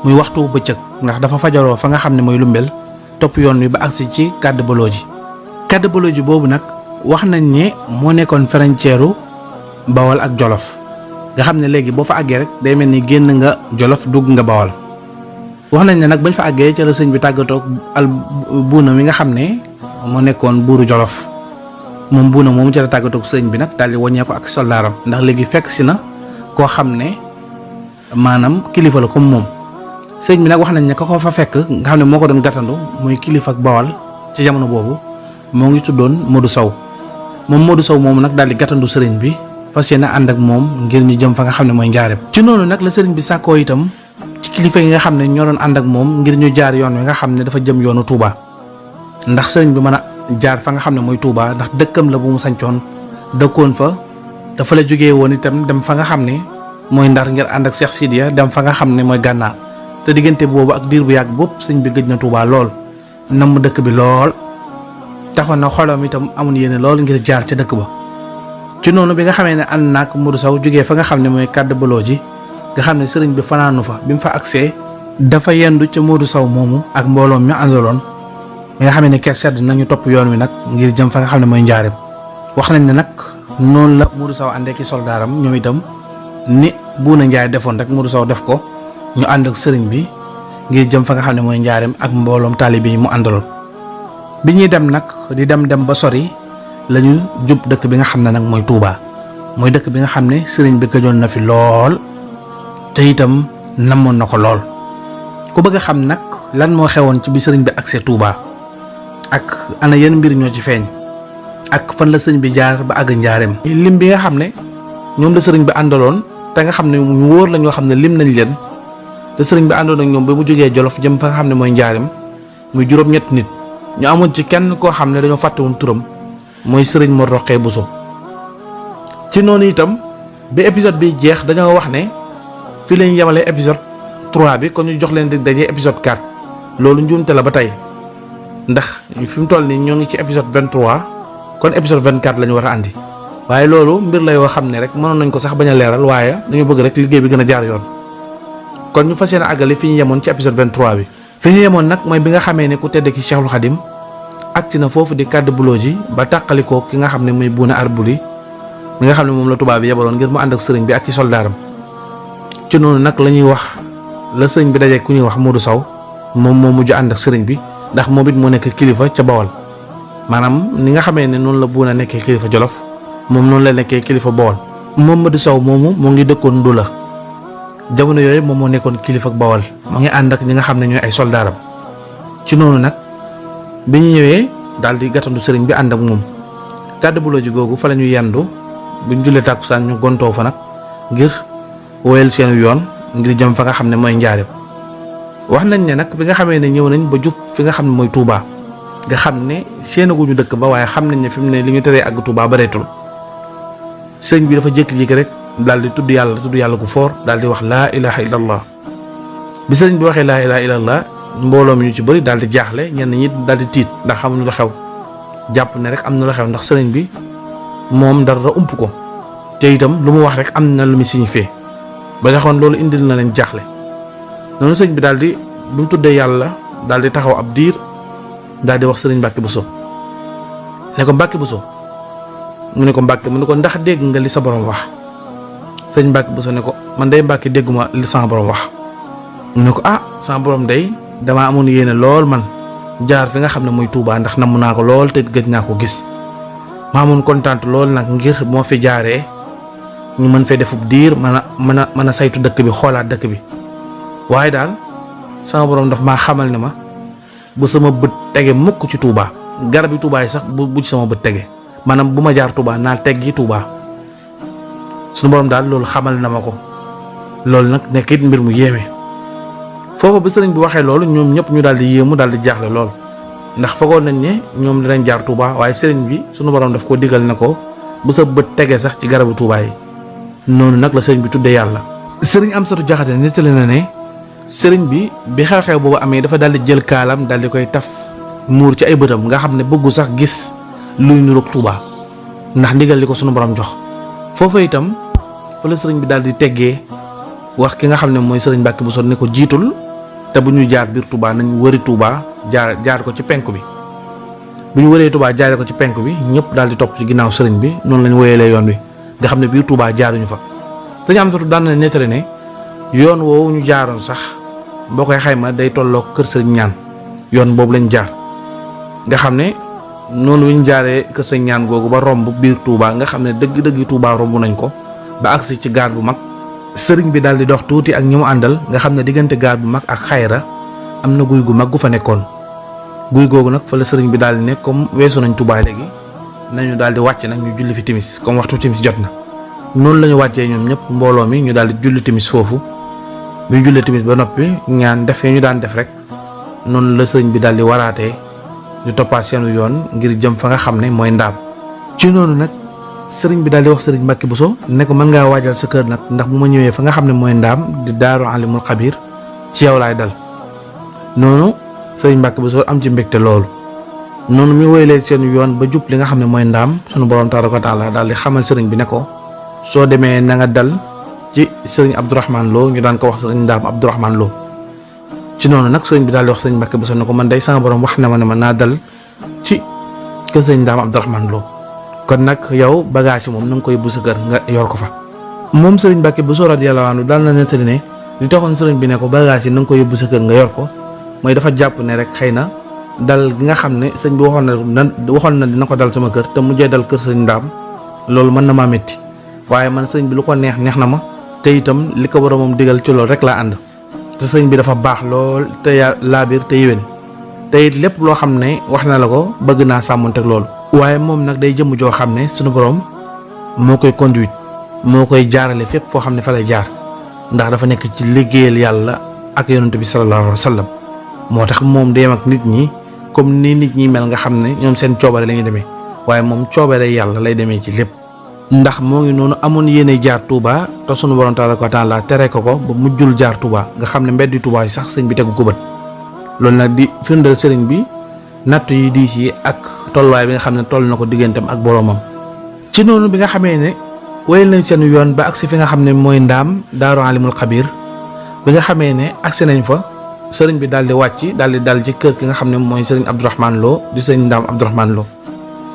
S1: muy waxtu bëccëg ndax dafa fajaroo fa nga xam ne mooy Lumbel topp yoon wi ba agsi ci Kàdd Bolooji boobu nag wax nañ ne moo nekkoon frontière Bawol ak Jolof nga xam ne léegi boo fa àggee rek day mel ni génn nga Jolof dugg nga Bawol wax nañ ne nag bañ fa àggee ca la sëñ bi tàggatoo al Buuna mi nga xam ne moo nekkoon buuru Jolof moom Buuna moom ca la tàggatoo sëñ bi nag daal di wàññeeku ak soldaaram ndax léegi fekk si na koo xam ne maanaam kilifa la comme moom sëñ bi nag wax nañ ne ko fa fekk nga xam ne moo ko doon gàttandu muy kilifa ak Bawol ci jamono boobu moo ngi tuddoon Modou Sow moomu nag daal di gàttandu sëriñ bi fas yéene ànd ak moom ngir ñu jëm fa nga xam ne mooy njaareem ci noonu nag la sëriñ bi sàkkoo itam ci kilifa yi nga xam ne ñoo doon ànd ak moom ngir ñu jaar yoon wi nga xam ne dafa jëm yoonu Touba ndax sëriñ bi mën a jaar fa nga xam ne mooy Touba ndax dëkkam la bu mu sancoon dëkkoon fa dafa la jógee woon itam dem fa nga xam ne mooy Ndar ngir ànd ak Cheikh Sidiya dem fa nga xam ne mooy Gànnaar te diggante boobu ak diir bu yàgg bopp sëñ bi gëj na Touba lool namm dëkk bi lool taxoon na xolam itam amun yéene lool ngir jaar ca dëkk ba ci noonu bi nga xamee ne ànd naak Modou Sow jógee fa nga xam ne mooy Kàdd Bolooji nga xam ne sëriñ bi fanaanu fa bi mu fa agsee dafa yendu ca Modou Sow moomu ak mbooloom ñu àndaloon mi nga xam ne ker sedd nañu topp yoon wi nag ngir jëm fa nga xam ne mooy njaareem wax nañ ne nag noonu la Modou Sow àndee ki soldaaram ñoom itam ni Buuna Njaay defoon rek Modou Sow def ko ñu ànd ak sëriñ bi ngir jëm fa nga xam ne mooy njaareem ak mbooloom taalibe yi mu àndaloon. bi ñuy dem nag di dem ba sori lañu jub dëkk bi nga xam ne nag mooy Touba mooy dëkk bi nga xam ne sëriñ bi gëjoon na fi lool te itam namoon na ko lool. ku bëgg a xam nag lan moo xewoon ci bi sëriñ bi agsee Touba ak ana yenn mbir ñoo ci feeñ ak fan la sëriñ bi jaar ba àgg njaareem. lim bi nga xam ne ñoom la sëriñ bi àndaloon te nga xam ne ñu wóor la ñoo xam ne lim nañ leen te sëriñ bi àndoon ak ñoom ba mu jógee Jolof jëm fa nga xam ne mooy njaareem muy juróom-ñett nit ñu amoon ci kenn koo xam ne dañoo fàtte woon turam mooy sëriñ Mor Roqee Bousso. ci noonu itam bi épisode bi jeex dañoo wax ne fii lañ yemale épisode 3 bi kon ñu jox leen di daje épisode 4 loolu njuumte la ba tey ndax fi mu toll nii ñoo ngi ci épisode 23 kon épisode 24 la ñu war a andi waaye loolu mbir la yoo xam ne rek mënoon nañ ko sax bañ a leeral waaye dañu bëgg rek liggéey bi gën a jaar yoon. kon ñu fas yéene àggale fi ñu yemoon ci épisode 23 bi. fi ñu yemoon nag mooy bi nga xamee ne ku tedd ki Cheikhul Khadim agsi na foofu di kàddu buloo ji ba tàqalikoo ki nga xam ne muy Buuna Arbuli mi nga xam ne moom la tubaab bi yebaloon ngir mu ànd ak sëriñ bi ak ci soldaaram. ci noonu nag la ñuy wax la sëriñ bi daje ku ñuy wax Modou Sow moom moo mujj ànd ak sëriñ bi ndax moom it moo nekk kilifa ca Bawol maanaam ni nga xamee ne noonu la Buuna nekkee kilifa Jolof moom noonu la nekkee kilifa Bawol. moom Modou Sow moomu moo ngi dëkkoon Ndula jamono yooyu moom moo nekkoon kilifa Bawol moo ngi ànd ak ñi nga xam ne ñooy ay soldaaram. ci noonu nag bi ñu ñëwee daal di gàttandu sëriñ bi ànd ak moom kàddu buloo ji googu fa la ñu yendu bu ñu jullee tàkkusaan ñu gontoo fa nag ngir woyal seen yoon ngir jëm fa nga xam ne mooy njaareem. wax nañ ne nag bi nga xamee ne ñëw nañ ba jub fi nga xam ne mooy Touba nga xam ne seenaguñu dëkk ba waaye xam nañ ne fi mu ne li ñu teree àgg Touba bareetul sëriñ bi dafa jékki-jékki rek daal di tudd yàlla gu foor daal di wax laa ilaha illallah. bi sëriñ bi waxee laa ilaha illallah mbooloo mi ñu ci bëri daal di jaaxle ñenn ñi daal di tiit ndax xamuñu la xew jàpp ne rek am na la xew ndax sëriñ bi moom dara ump ko te itam lu mu wax rek am na lu muy signifié ba taxoon loolu indil na leen jaaxle. noonu sëriñ bi daal di bi mu tuddee yàlla daal di taxaw ab diir daal di wax sëriñ Mbàkke Bousso ne ko Mbàkke Bousso mu ne ko Mbàkke mu ne ko ndax dégg nga li sa borom wax. sëriñ Mbàkke Bousso ne ko man day Mbàkke dégguma li sama borom wax. mu ne ko sama borom day damaa amoon yéene lool man jaar fi nga xam ne mooy Touba ndax namm naa ko lool te gëj naa ko gis ma amoon kontaan lool nag ngir moo fi jaaree ñu mën fee defub diir mën a saytu dëkk bi xoolaat dëkk bi waaye daal sama borom daf maa xamal ne ma bu sama bët tege mukk ci Touba garab yi Touba yi sax bu ci sama bët tege maanaam bu ma jaar Touba naa teggi Touba suñu borom daal loolu xamal na ma ko loolu nag nekk it mbir mu yéeme. foofu bi sëriñ bi waxee loolu ñoom ñëpp ñu daal di yéemu daal di jaaxle lool ndax foogoon nañ ne ñoom dinañ jaar Touba waaye sëriñ bi sunu borom daf koo digal na ko bu sa bët tegee sax ci garabu Touba yi noonu nag la sëriñ bi tuddee yàlla. sëriñ Amsatu Jaxate nettali na ne sëriñ bi xew-xew boobu amee dafa daal di jël kaalam daal di koy taf muur ci ay bëtam nga xam ne bëggu sax gis luy niroog Touba ndax ndigal li ko sunu borom jox. foofu itam fa la sëriñ bi daal di teggee wax ki nga xam ne mooy sëriñ Mbàkke Bousso ne ko jiitul. te bu ñu jaar biir Touba nañ wëri Touba jaar ko ci penku bi bu ñu wëree Touba jaaree ko ci penku bi ñëpp daal di topp ci ginnaaw sëriñ bi noonu lañ wëyeelee yoon wi nga xam ne biir Touba jaaruñu fa. sëñ Amsatu daan na nettali ne yoon woowu ñu jaaroon sax boo koy xayma day tolloo kër sëriñ ñaan yoon boobu lañ jaar nga xam ne noonu bu ñu jaaree kër sëriñ ñaan googu ba romb biir Touba nga xam ne dëgg-dëgg Touba romb nañ ko ba agsi ci gaar bu mag. sëriñ bi daal di dox tuuti ak ñi mu àndal nga xam ne diggante gaar bu mag ak xayra am na guy gu mag gu fa nekkoon guy googu nag fa la sëriñ bi daal di nekk comme weesu nañ Touba léegi nañu daal di wàcc nag ñu julli fi timis comme waxtu timis jot na noonu la ñu wàccee ñoom ñëpp mbooloo mi ñu daal di julli timis foofu bi ñu jullee timis ba noppi ñaan def ñu daan def rek noonu la sëriñ bi daal di waraatee ñu toppaat seenu yoon ngir jëm fa nga xam ne mooy ndaam. ci noonu nag sëriñ bi daal di wax sëriñ Mbàkke Bousso ne ko mën ngaa waajal sa kër nag ndax bu ma ñëwee fa nga xam ne mooy ndaam di daaru alimul xabir ci yow laay dal. noonu sëriñ Mbàkke Bousso am ci mbégte loolu noonu mi woylee seen yoon ba jub li nga xam ne mooy ndaam sunu borom tabaaraka wa taala daal di xamal sëriñ bi ne ko soo demee na nga dal ci sëriñ Abdourahmane Lo ñu daan ko wax sëriñ ndaam Abdourahmane Lo. ci noonu nag sëriñ bi daal di wax sëriñ Mbàkke Bousso ne ko man day sama borom wax na ma ne ma naa dal ci kër sëriñ ndaam Abdourahmane Lo kon nag yow bagage yi moom na nga koy bu sa kër nga yor ko fa. moom sëriñ Mbàkke Bousso radiyallahu anhu daal na nettali ne li taxoon sëriñ bi ne ko bagage yi na nga ko yóbbu sa kër nga yor ko mooy dafa jàpp ne rek xëy na dal gi nga xam ne sëñ bi waxoon na dina ko dal sama kër te mujjee dal kër sëñ Ndaam loolu mën na maa métti waaye man sëñ bi lu ko neex na ma te itam li ko boromam digal ci loolu rek laa ànd te sëñ bi dafa baax lool te laabir te yéwén te it lépp loo xam ne wax na la ko bëgg naa sàmmonteeg loolu. waaye moom nag day jëmm joo xam ne suñu borom moo koy conduite moo koy jaarale fépp foo xam ne fa lay jaar ndax dafa nekk ci liggéeyal yàlla ak yonent bi sallallahu alayhi wa sallam moo tax moom day yem ak nit ñi comme ni nit ñi mel nga xam ne ñoom seen coobare la ñuy demee waaye moom coobare yàlla lay demee ci lépp. ndax moo ngi noonu amoon yéene jaar Touba te sunu borom tabaaraka wa taala tere ko ba mujjul jaar Touba nga xam ne mbeddi Touba yi sax sëñ bi tegu ko bët loolu nag di firndeel sëriñ bi natt yi diis yi ak tolluwaay bi nga xam ne toll na ko digganteem ak boromam. ci noonu bi nga xamee ne wéyal nañ seen yoon ba agsi fi nga xam ne mooy Ndaam Daaru Alimul Xabiir bi nga xamee ne agsi nañ fa sëriñ bi daal di wàcc daal di dal ci kër ki nga xam ne mooy sëriñ Abdourahmane Lo di sëriñ Ndaam Abdourahmane Lo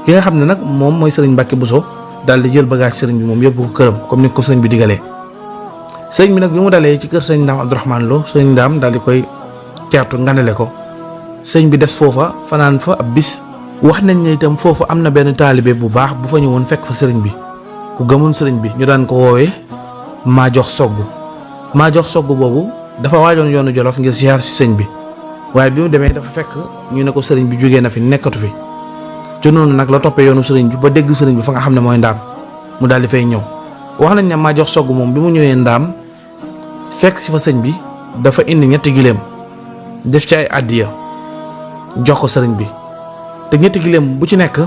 S1: ki nga xam ne nag moom mooy sëriñ Mbàkke Buso daal di jël bagage sëriñ bi moom yóbbu ko këram comme ni ko sëriñ bi digalee. sëriñ bi nag bi mu dalee ci kër sëriñ Ndaam Abdourahmane Lo sëriñ Ndaam daal di koy teertu nganale ko sëriñ bi des foofa fanaan fa ab bis. wax nañ ne itam foofu am na benn taalibe bu baax bu fa ñëwoon fekk fa sëriñ bi ku gëmoon sëriñ bi ñu daan ko woowee maa jox sogg boobu dafa waajoon yoonu Jolof ngir siyaar si sëñ bi waaye bi mu demee dafa fekk ñu ne ko sëriñ bi jógee na fi nekkatu fi ci noonu nag la toppee yoonu sëriñ bi ba dégg sëriñ bi fa nga xam ne mooy Ndaam mu daal di fay ñëw. wax nañ ne maa jox sogg moom bi mu ñëwee Ndaam fekk si fa sëñ bi dafa indi 3 giléem def ci ay àddiya jox ko sëriñ bi te 3 giléem bu ci nekk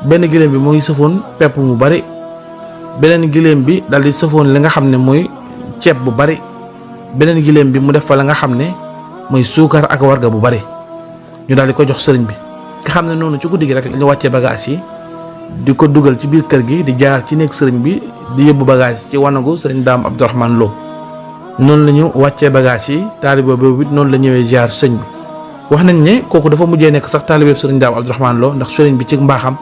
S1: benn giléem bi moo ngi sëfoon pepp mu bari beneen giléem bi daal di sëfoon li nga xam ne mooy ceeb bu bari beneen giléem bi mu def fa la nga xam ne mooy suukar ak warga bu bari ñu daal di ko jox sëriñ bi nga xam ne noonu ci guddi gi rek la ñu wàccee bagage yi di ko dugal ci biir kër gi di jaar ci néeg sëriñ bi di yóbbu bagage ci wanagu sëriñ Ndaam Abdourahmane Lo noonu la ñu wàccee bagage yi taalibe boobu it noonu la ñëwee ziar sëñ bi wax nañ ne kooku dafa mujjee nekk sax taalibe sëriñ Ndaam Abdourahmane Lo ndax sëriñ bi ci mbaaxam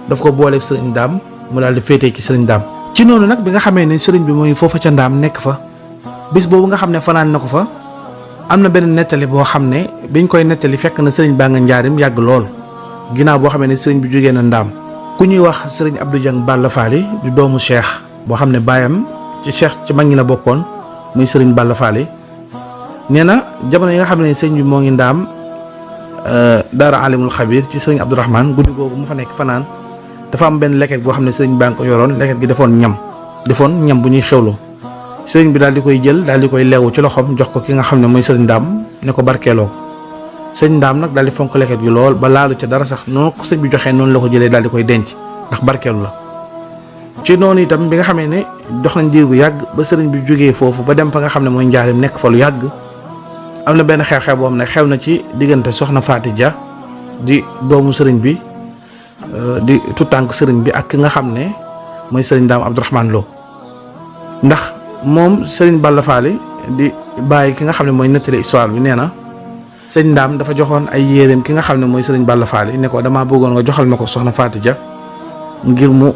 S1: daf ko booleeg sëriñ Ndaam mu daal di féetee ci sëriñ Ndaam. ci noonu nag bi nga xamee ne sëriñ bi mooy foofa ca Ndaam nekk fa bis boobu nga xam ne fanaan na ko fa am na benn nettali boo xam ne biñ koy nettali fekk na sëriñ baa nga njaarim yàgg lool ginnaaw boo xamee ne sëriñ bi jógee na Ndaam ku ñuy wax sëriñ Abdou Dieng Balla Faali di doomu Cheikh boo xam ne baayam ci Cheikh ci mag ñi la bokkoon muy sëriñ Balla Faali nee na jamono yi nga xam ne sëriñ bi moo ngi Ndaam Daara Alimul Xabiir ci sëriñ Abdourahmane guddi googu mu fa nekk fanaan dafa am benn leket boo xam ne sëriñ baa nga ko yoroon leket gi defoon ñam bu ñuy xewloo sëriñ bi daal di koy jël daal di koy leewu ci loxoom jox ko ki nga xam ne mooy sëriñ Ndaam ne ko barkeeloo ko sëriñ Ndaam nag daal di fonk leket gi lool ba laalu ca dara sax noonu ko sëriñ bi joxee noonu la ko jëlee daal di koy denc ndax barkeelu la. ci noonu itam bi nga xamee ne dox nañ diir bu yàgg ba sëriñ bi jógee foofu ba dem fa nga xam ne mooy njaarim nekk fa lu yàgg am na benn xew-xew boo xam ne xew na ci diggante soxna Faati Ja di doomu sëriñ bi di tutànk sëriñ bi ak ki nga xam ne mooy sëriñ Ndaam Abdourahmane Lo ndax moom sëriñ Balla Faali di bàyyi ki nga xam ne mooy nettali histoire bi nee na sëriñ Ndaam dafa joxoon ay yéreem ki nga xam ne mooy sëriñ Balla Faali ne ko damaa bëggoon nga joxal ma ko soxna Faati Ja ngir mu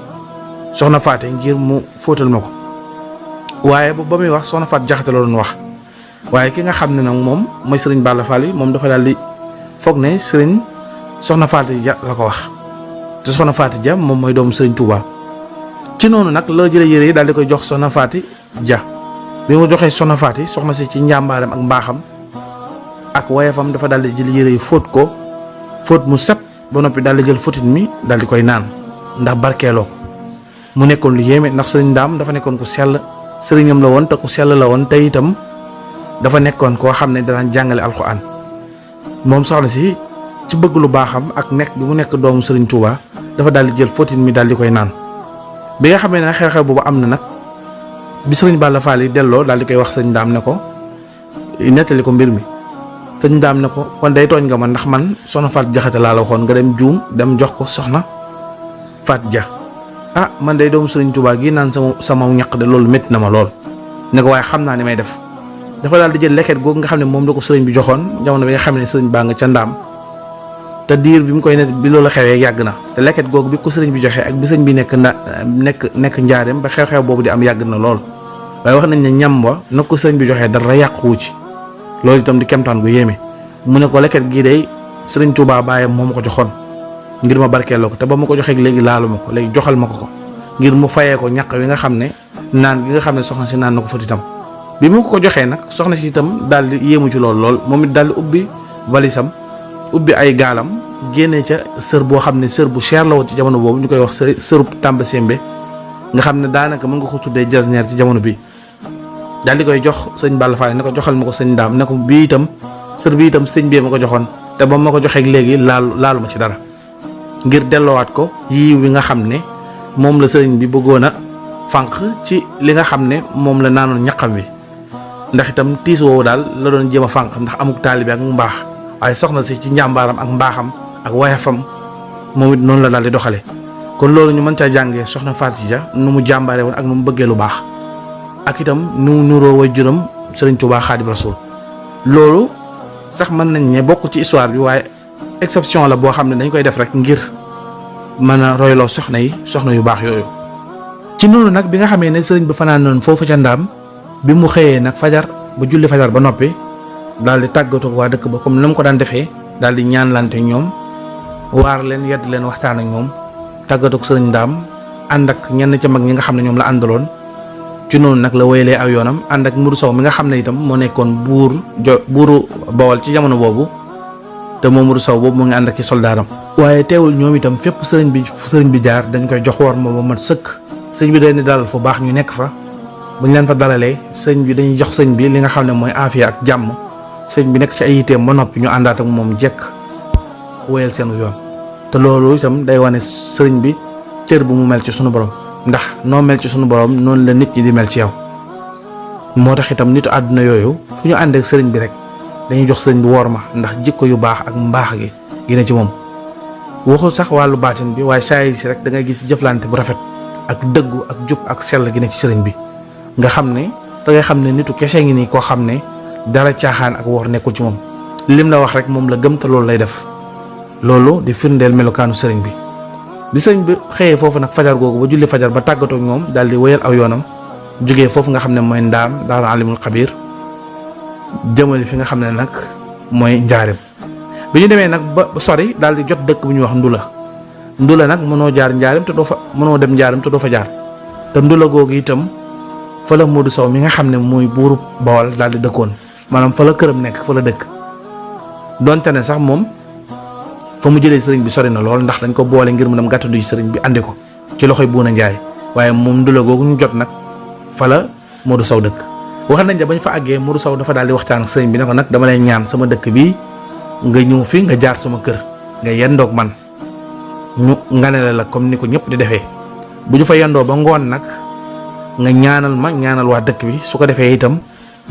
S1: fóotal ma ko waaye ba muy wax soxna Faat Jaxate la doon wax waaye ki nga xam ne nag moom mooy sëriñ Balla Faali moom dafa daal di foog ne sëriñ soxna Faati Ja la ko wax te soxna Faati Ja moom mooy doomu sëriñ Touba ci noonu nag la jëlee yére yi daal di koy jox soxna Faati Ja bi mu joxee soxna Faati soxna si ci njàmbaaram ak mbaaxam ak wayefam dafa daal di jël yére yi fóot mu set ba noppi daal di jël fóotit mi daal di koy naan ndax barkeeloo ko mu nekkoon lu yéeme ndax sëriñ Ndaam dafa nekkoon ku sell sëriñam la woon te ku sell la woon te itam dafa nekkoon koo xam ne danaan jàngale alxuraan moom soxna si ci bëgg lu baaxam ak nekk bi mu nekk doomu sëriñ Touba dafa daal di jël fóotit mi daal di koy naan bi nga xamee ne xew-xew boobu am na nag bi sëriñ Balla Faali delloo daal di koy wax sëriñ Ndaam ne ko nettali ko mbir mi sëriñ Ndaam ne ko kon day tooñ nga ma ndax man soxna Faat Jaxate laa la waxoon nga dem juum dem jox ko soxna Faat Ja man day doomu sëriñ Touba gi naan sama ñaq de loolu métti na ma lool ne ko waaye xam naa ni may def dafa daal di jël leket googu nga xam ne moom la ko sëriñ bi joxoon jamono bi nga xam ne sëriñ baa nga ca Ndaam te diir bi mu koy net bi loolu xewee yàgg na te leket googu bi ko sëriñ bi joxee ak bi sëriñ bi nekk njaareem ba xew-xew boobu di am yàgg na lool waaye wax nañ ne ñam wa na ko sëriñ bi joxee dara yàquwu ci loolu itam di kemtaan gu yéeme mu ne ko leket gii day sëriñ Tuubaa baayam moo ma ko joxoon ngir ma barkeeloo ko te ba ma ko joxee léegi laalu ma ko léegi joxal ma ko ngir mu fayee ko ñaq wi nga xam ne naan gi nga xam ne soxna si naan na ko fët itam bi mu ko joxee nag soxna si itam daal di yéemu ci lool moom it daal di ubbi valisam ubbi ay gaalam génnee ca sër boo xam ne sër bu cher la woon ci jamono boobu ñu koy wax sërub Tamba Sembe nga xam ne daanaka mën nga ko tuddee jasneer ci jamono bi daal di koy jox sëñ Balla Fall ne ko joxal ma ko sëñ Daam ne ko bii itam sër bi itam sëñ bee ma ko joxoon te ba ma ko joxee léegi laalu ma ci dara ngir delloowaat ko yiw wi nga xam ne moom la sëriñ bi bëggoon a fànq ci li nga xam ne moom la naanoon ñaqam wi ndax itam tiis woowu daal la doon jéem a fànq ndax amuk taalibe ak mbaax waaye soxna si ci njàmbaaram ak mbaaxam ak wayafam moom it noonu la daal di doxale kon loolu ñu mën caa jàngee soxna Faty Dia nu mu jàmbaare woon ak nu mu bëggee lu baax ak itam nu mu nuroo way juram sëriñ Tuubaa Xaadim Rasuul loolu sax mën nañ ne bokk ci histoire bi waaye exception la boo xam ne dañ koy def rek ngir mën a royloo soxna yu baax yooyu. ci noonu nag bi nga xamee ne sëriñ bi fanaan noonu foofu ca Ndaam bi mu xëyee nag fajar bu julli fajar ba noppi daal di tàggatoo waa dëkk ba comme ni mu ko daan defee daal di ñaanlante ñoom waar leen yedd leen waxtaan ak ñoom tàggatoo sëriñ Ndaam ànd ak ñenn ca mag ñi nga xam ne ñoom la àndaloon. ci noonu nag la wéyalee aw yoonam ànd ak Modou Sow mi nga xam ne itam moo nekkoon buuru Bawol ci jamono boobu te moom Modou Sow boobu moo ngi ànd ak ci soldaaram. waaye teewul ñoom itam fépp sëriñ bi jaar dañ koy jox war ma ba mat sëkk sëriñ bi dañ di dalal fu baax ñu nekk fa bu ñu leen fa dalalee sëriñ bi dañuy jox sëriñ bi li nga xam ne mooy aafiya ak jàmm sëriñ bi nekk ci ay yiteem ba noppi ñu àndaat ak moom jekk wéyal seen yoon te loolu itam day wane sëriñ bi cër bu mu mel ci sunu borom. ndax noo mel ci sunu borom noonu la nit ñi di mel ci yow moo tax itam nitu àdduna yooyu fu ñu ànd ak sëriñ bi rek dañuy jox sëriñ bi woor ma ndax jikko yu baax ak mbaax gi gine ci moom waxul sax wàllu baatin bi waaye saa yi si rek da ngay gis jëflante bu rafet ak dëggu ak jub ak sell gi ne ci sëriñ bi nga xam ne da ngay xam ne nitu kese ngi nii koo xam ne dara caaxaan ak woor nekkul ci moom lim la wax rek moom la gëm te loolu lay def loolu di firndeel melokaanu sëriñ bi. bi sëñ bi xëyee foofu nag fajar googu ba julli fajar ba tàggatoo ak ñoom daal di wéyal aw yoonam jógee foofu nga xam ne mooy Ndaam Daaru Alimul Xabiir jëmali fi nga xam ne nag mooy Njaareem bi ñu demee nag ba sori daal di jot dëkk bu ñuy wax Ndula nag mënoo jaar Njaareem te doo fa mënoo dem Njaareem te doo fa jaar te Ndula googu itam fa la Modou Sow mi nga xam ne mooy buuru Bawol daal di dëkkoon maanaam fa la këram nekk fa la dëkk donte ne sax moom. fa mu jëlee sëriñ bi sori na lool ndax dañ ko boole ngir mu dem gàttandu ji sëriñ bi andi ko ci loxoy Buuna Njaay waaye moom Ndula googu ñu jot nag fa la Modou Sow dëkk wax nañ ne bañ fa àggee Modou Sow dafa daal di waxtaan ak sëriñ bi ne ko nag dama lay ñaan sama dëkk bi nga ñëw fi nga jaar sama kër nga yendoog man ñu nganale la comme ni ko ñëpp di defee bu ñu fa yendoo ba ngoon nag nga ñaanal ma ñaanal waa dëkk bi su ko defee itam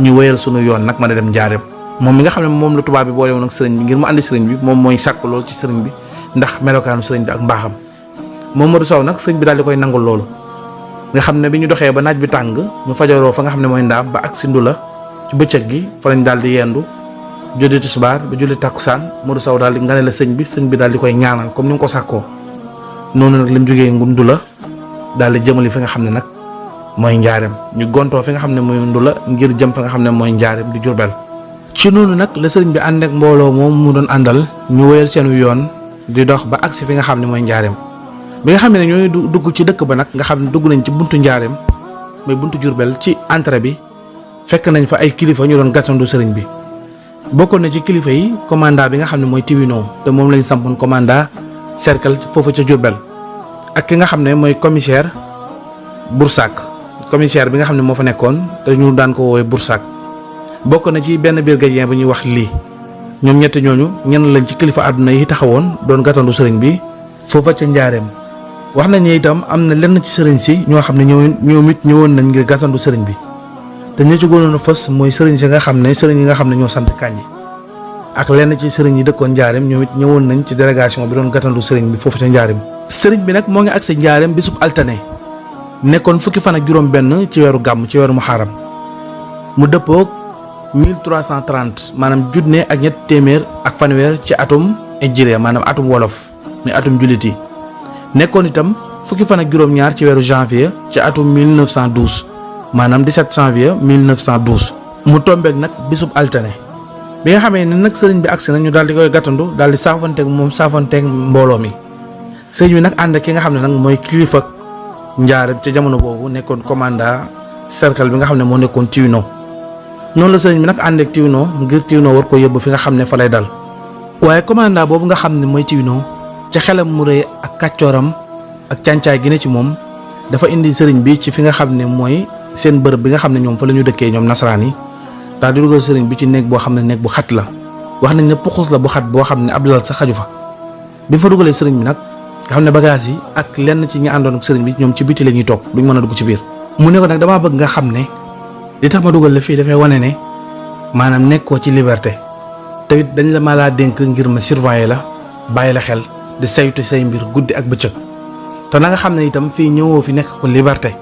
S1: ñu wéyal sunu yoon nag mën a dem Njaareem moom mi nga xam ne moom la tubaab bi boole woon ak sëriñ bi ngir mu andi sëriñ bi moom mooy sàkk loolu ci sëriñ bi ndax melokaanu sëriñ bi ak mbaaxam moom Modou Sow nag sëriñ bi daal di koy nangul loolu nga xam ne bi ñu doxee ba naaj bi tàng ñu fajaroo fa nga xam ne mooy Ndaam ba ak si Ndula ci bëccëg gi fa lañ daal di yendu julli tisbaar ba julli tàkkusaan Modou Sow daal di ngane la sëñ bi daal di koy ñaanal comme ni nga ko sàkkoo noonu nag lañ jógee Ndula daal di jëmali fi nga xam ne nag mooy Njaareem ñu gontoo fi nga xam ne mooy Ndula ngir jëm fa nga xam ne mooy Njaareem di Jurbel ci noonu nag la sëriñ bi ànd ak mbooloo moom mu doon àndal ñu wéyal seenu yoon di dox ba agsi fi nga xam ne mooy Njaareem bi nga xam ne ñooy dugg ci dëkk ba nag nga xam ne dugg nañ ci buntu Njaareem mooy buntu Jurbel ci entrée bi fekk nañ fa ay kilifa ñu doon gàttandu sëriñ bi bokkoon na ci kilifa yi commandant bi nga xam ne mooy Tiwino te moom lañ sampoon commandant cercle foofu ca Jurbel ak ki nga xam ne mooy commissaire Boursac commissaire bi nga xam ne moo fa nekkoon te ñu daan ko woowee Boursac bokk na ci benn brigadier bu ñuy wax lii ñoom ñett ñooñu ñenn lañ ci kilifa àdduna yi taxawoon doon gàttandu sëriñ bi foofa ca Njaareem wax nañ ne itam am na lenn ci sëriñ si ñoo xam ne ñoom it ñëwoon nañ ngir gàttandu sëriñ bi te ñi ci gënoon a fës mooy sëriñ si nga xam ne sëriñ yi nga xam ne ñoo sant Kànji ak lenn ci sëriñ yi dëkkoon Njaareem ñoom it ñëwoon nañ ci délégation bi doon gàttandu sëriñ bi foofu ca Njaareem sëriñ bi nag moo ngi agsi Njaareem bisub altine nekkoon fukki fan ak juróom benn ci weeru gàmm ci weeru muharram mu dëppoog 1330 maanaam junne ak ñett téeméer ak fanweer ci atum hijriya maanaam atum wolof muy atum jullit yi nekkoon itam fukki fan ak juróom-ñaar ci weeru janvier ci atum 1912 maanaam 17 janvier 1912 mu tombeek nag bisub altine bi nga xamee ne nag sëriñ bi agsi na ñu daal di koy gàttandu daal di saafanteeg moom saafanteeg mbooloo mi sëriñ bi nag ànd ak ki nga xam ne nag mooy kilifa njaareem ca jamono boobu nekkoon commandant cercle bi nga xam ne moo nekkoon Tiwino noonu la sëriñ bi nag ànd ak Tiwino ngir Tiwino war ko yóbbu fi nga xam ne fa lay dal waaye commandant boobu nga xam ne mooy Tiwino ca xelam mu rëy ak kàccooram ak càncaay gi ne ci moom dafa indi sëriñ bi ci fi nga xam ne mooy seen bërëb bi nga xam ne ñoom fa la ñu dëkkee ñoom nasaraan yi daal di dugal sëriñ bi ci néeg boo xam ne néeg bu xat la wax nañ ne puxus la bu xat boo xam ne ab lal sa xaju fa bi fa dugalee sëriñ bi nag nga xam ne bagage yi ak lenn ci ñi àndoon ak sëriñ bi ñoom ci biti la ñuy toog duñ mën a dugg ci biir mu ne ko nag damaa bëgg nga xam ne li tax ma dugal la fii dafay wane ne maanaam nekkoo ci liberté te it dañ la ma laa dénk ngir ma surveiller la bàyyi la xel di saytu say mbir guddi ak bëccëg te na nga xam ne itam fii ñëwoo fi nekk ko liberté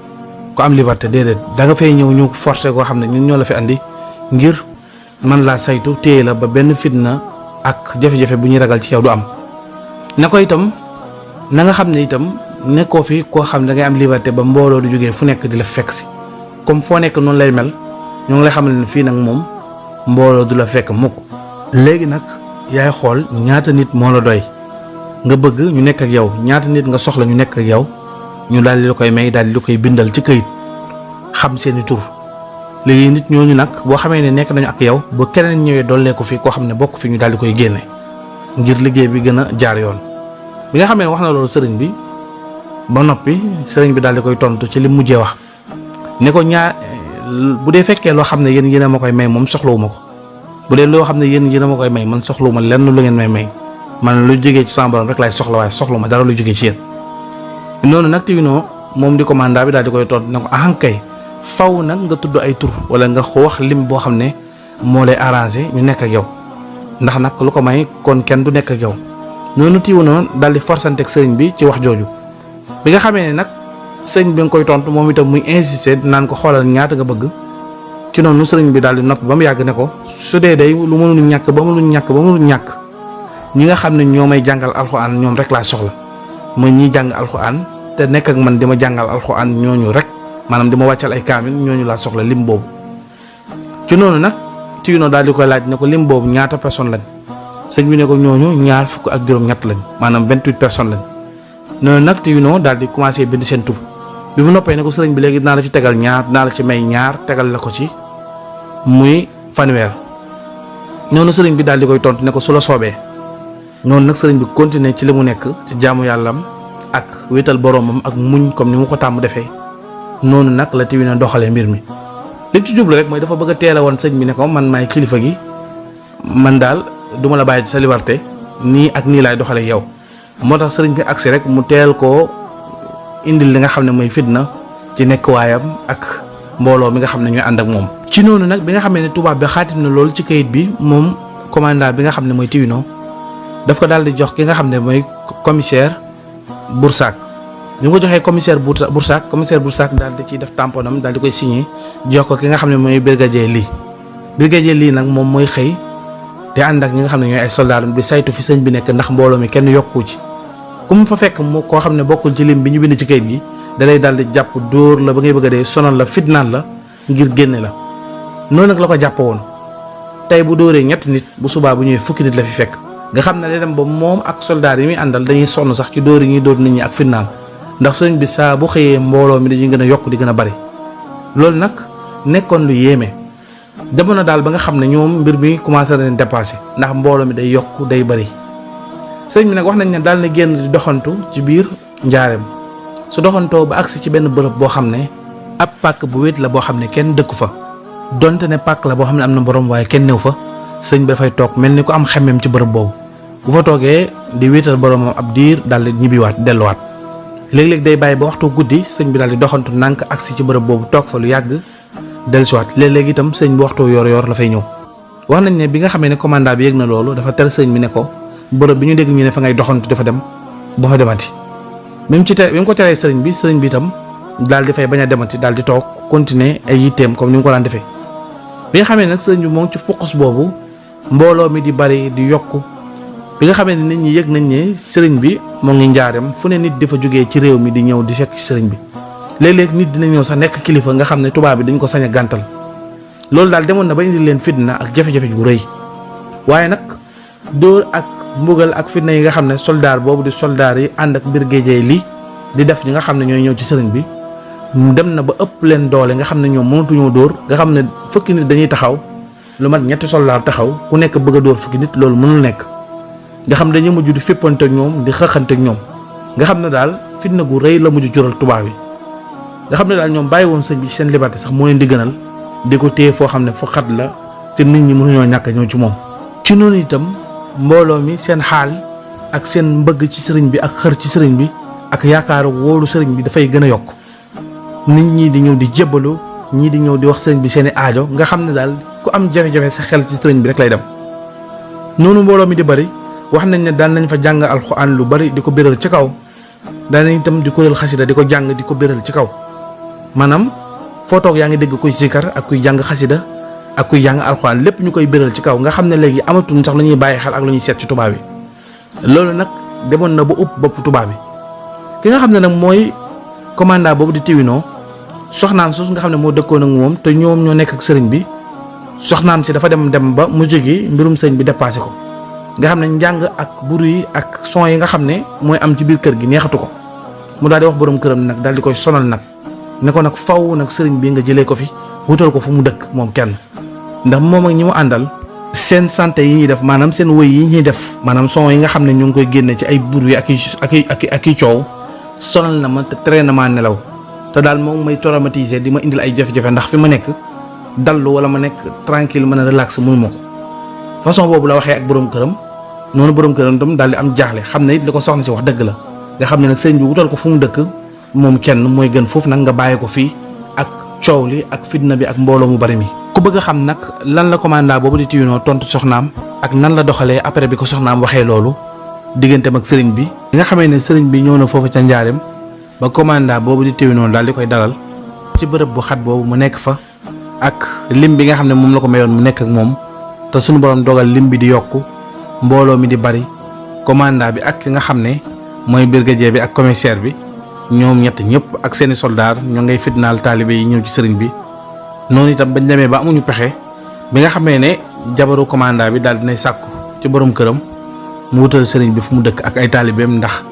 S1: ko am liberté déedéet da nga fay ñëw ñu forcé koo xam ne ñun ñoo la fi andi ngir man laa saytu téye la ba benn fitna ak jafe-jafe bu ñuy ragal ci yow du am na ko itam na nga xam ne itam nekkoo fi koo xam ne da ngay am liberté ba mbooloo du jógee fu nekk di la fekk si comme foo nekk noonu lay mel ñoo ngi lay xamal ne fii nag moom mbooloo du la fekk mukk léegi nag yaay xool ñaata nit moo la doy nga bëgg ñu nekk ak yow ñaata nit nga soxla ñu nekk ak yow ñu daal di la koy may daal di la koy bindal ci këyit xam seeni tur léegi nit ñooñu nag boo xamee ne nekk nañu ak yow ba keneen ñëwee dollee ko fi koo xam ne bokk fi ñu daal di koy génne ngir liggéey bi gën a jaar yoon bi nga xamee ne wax na loolu sëriñ bi ba noppi sëriñ bi daal di koy tontu ci li mujjee wax ne ko bu dee fekkee loo xam ne yéen a ma koy may moom soxlawuma ko bu dee loo xam ne yéen a ma koy may man soxlawuma lenn lu ngeen may man lu jógee ci sama borom rek laay soxla waaye soxlawuma dara lu jógee ci yéen noonu nag Tiwino moom di commandant bi daal di koy tontu ne ko ahankay faw nag nga tudd ay tur wala nga wax lim boo xam ne moo lay arrangé ñu nekk ak yow ndax nag lu ko may kon kenn du nekk ak yow noonu Tiwino daal di forsanteeg sëriñ bi ci wax jooju bi nga xamee ne nag sëriñ bi nga koy tontu moom itam muy insister naan ko xoolal ñaata nga bëgg ci noonu sëriñ bi daal di noppi ba mu yàgg ne ko su dee day lu mënul ñàkk ba mënul ñàkk ñi nga xam ne ñoo may jàngal alxuraan ñoom rek laa soxla mooy ñiy jàng alxuraan te nekk ak man di ma jàngal alxuraan ñooñu rek maanaam di ma wàccal ay kaamil ñooñu laa soxla lim boobu ci noonu nag Tiwino daal di koy laaj ne ko lim boobu ñaata personne lañ sëñ bi ne ko ñooñu ñaar fukk ak juróom-ñett lañ maanaam 28 personnes lañ noonu nag Tiwino daal di commencé bind seen tur bi mu noppee ne ko sëriñ bi léegi dinaa la ci tegal ñaar dinaa la ci may ñaar tegal la ko ci muy fanweer noonu sëriñ bi daal di koy tontu ne ko su la soobee noonu nag sëriñ bi continuer ci li mu nekk ci jaamu yàllam ak wéetal boroomam ak muñ comme ni mu ko tàmm defee noonu nag la Tiwino doxalee mbir mi li ci jublu rek mooy dafa bëgg a teel a woon sëñ bi ne ko man maay kilifa gi man daal duma la bàyyi ci sa liberté nii ak nii laay doxalee yow moo tax sëriñ bi agsi rek mu teel koo indil li nga xam ne mooy fitna ci nekk waayam ak mbooloo mi nga xam ne ñooy ànd ak moom. ci noonu nag bi nga xamee ne tubaab bi xaatim na loolu ci kayit bi moom commandant bi nga xam ne mooy Tiwino daf ko daal di jox ki nga xam ne mooy commissaire Boursac bi mu ko joxee commissaire Boursac daal di ciy def tamponam daal di koy signé jox ko ki nga xam ne mooy brigadier lii nag moom mooy xëy di ànd ak ñi nga xam ne ñooy ay soldats di saytu fi sëñ bi nekk ndax mbooloo mi kenn yokku ci ku mu fa fekk mu koo xam ne bokkul ci lim bi ñu bind ci kayit gi dalay daal di jàpp dóor la ba ngay bëgg a dee sonal la fitnaan la ngir génne la noonu nag la ko jàpp woon tey bu dóoree ñetti nit bu subaa bu ñëwee fukki nit la fi fekk nga xam ne day dem ba moom ak soldats yi muy àndal dañuy sonn sax ci dóor yi ñuy dóor nit ñi ak fitnaan ndax sëñ bi saa bu xëyee mbooloo mi dañuy gën a yokk di gën a bari loolu nag nekkoon lu yéeme demoon na daal ba nga xam ne ñoom mbir mi commencé na leen dépassé ndax mbooloo mi day yokk day bari sëñ bi nag wax nañ ne daal na génn di doxantu ci biir njaareem su doxantoo ba agsi ci benn bërëb boo xam ne ab pàkk bu wéet la boo xam ne kenn dëkku fa donte ne pàkk la boo xam ne am na borom waaye kenn néew fa sëñ bi dafay toog mel ni ko am xemmem ci bërëb boobu bu fa toogee di wéetal boromam ab diir daal di ñibbiwaat delluwaat léeg-léeg day bàyyi ba waxtu guddi sëñ bi daal di doxantu nànk agsi ci bërëb boobu toog fa lu yàgg dellusiwaat léeg-léeg itam sëñ bi waxtu yor-yor la fay ñëw wax nañ ne bi nga xamee ne commandant bi yëg na loolu dafa tere sëñ bi ne ko bërëb bi ñu dégg ñu ne fa ngay doxantu dafa dem ba fa demati bi mu ko teree sëriñ bi itam daal di fay bañ a demati daal di toog continuer ay yitteem comme ni mu ko daan defee bi nga xamee nag sëriñ bi moo ngi ci fuqus boobu mbooloo mi di bari di yokku bi nga xamee ne nit ñi yëg nañ ne sëriñ bi moo ngi njaareem fu ne nit di fa jógee ci réew mi di ñëw di fekk ci sëriñ bi léeg-léeg nit dina ñëw sax nekk kilifa nga xam ne tubaab bi dañ ko sañ a gàntal loolu daal demoon na ba indi leen fitna ak jafe-jafe gu rëy waaye nag dóor ak mbugal ak fitna yi nga xam ne soldaar boobu di soldaar yi ànd ak brigadier li di def ñi nga xam ne ñooy ñëw ci sëriñ bi dem na ba ëpp leen doole nga xam ne ñoom mënatuñoo dóor nga xam ne fukki nit dañuy taxaw lu mat ñetti soldaar taxaw ku nekk bëgg a dóor fukki nit loolu mënul nekk nga xam ne dañuy mujj di féppante ak ñoom di xëxante ak ñoom nga xam ne daal fitna gu rëy la mujj jural tubaab yi nga xam ne daal ñoom bàyyi woon sëñ bi seen liberté sax moo leen di gënal di ko téye foo xam ne fu xat la te nit ñi mënuñoo ñàkk ñëw ci moom. ci noonu itam mbooloo mi seen xaal ak seen mbëgg ci sëriñ bi ak xër ci sëriñ bi ak yaakaaru wóolu sëriñ bi dafay gën a yokk nit ñi di ñëw di jébbalu ñii di ñëw di wax sëriñ bi seeni aajo nga xam ne daal ku am jafe-jafe sa xel ci sëriñ bi rek lay dem. noonu mbooloo mi di bari wax nañ ne daan nañ fa jàng alxuraan lu bari di ko béral ci kaw daan nañ itam di kuréel xasida di ko jàng di ko béral ci kaw maanaam foo toog yaa ngi dégg kuy sikar ak kuy jàng xasida ak kuy jàng alxuraan lépp ñu koy béral ci kaw nga xam ne léegi amatuñ sax lu ñuy bàyyi xel ak lu ñuy seet ci tubaab yi loolu nag demoon na ba upp bopp tubaab bi ki nga xam ne nag mooy commandant boobu di Tiwino soxnaam sos nga xam ne moo dëkkoon ak moom te ñoom ñoo nekk ak sëriñ bi soxnaam si dafa dem ba mujj gi mbirum sëriñ bi dépassé ko nga xam ne njàng ak buru yi ak son yi nga xam ne mooy am ci biir kër gi neexatu ko mu daal di wax borom këram nag daal di koy sonal nag ne ko nag faw nag sëriñ bi nga jëlee ko fi wutal ko fu mu dëkk moom kenn ndax moom ak ñi mu àndal seen santé yi ñuy def maanaam seen woy yi ñuy def maanaam son yi nga xam ne ñu ngi koy génne ci ay buru yi ak i coow sonal na ma te tere na maa nelaw te daal moom may traumatiser di ma indil ay jafe-jafe ndax fi ma nekk dallu wala ma nekk tranquille mën a relax mënu ma ko façon boobu la waxee ak borom këram noonu borom këram tam daal di am jaaxle xam ne it li ko soxna si wax dëgg la nga xam ne nag sëñ bi wutal ko fu mu dëkk moom kenn mooy gën foofu nag nga bàyyi ko fii ak coow li ak fitna bi ak mbooloo mu bari mi. ku bëgg a xam nag lan la commandant boobu di Tiwino tontu soxnaam ak nan la doxalee après bi ko soxnaam waxee loolu digganteem ak sëriñ bi. bi nga xamee ne sëriñ bi ñëw na foofu ca njaareem ba commandant boobu di Tiwino daal di koy dalal ci bërëb bu xat boobu mu nekk fa ak lim bi nga xam ne moom la ko mayoon mu nekk ak moom te suñu borom dogal lim bi di yokku mbooloo mi di bari commandant bi ak ki nga xam ne mooy brigadier bi ak commissaire bi ñoom ñett ñëpp ak seeni soldaar ñoo ngay fitnaal taalibe yi ñëw ci sëriñ bi. noonu itam bañ demee ba amuñu pexe bi nga xamee ne jabaru commandant bi daal dinay sàkku ci borom këram mu wutal sëriñ bi fu mu dëkk ak ay taalibeem ndax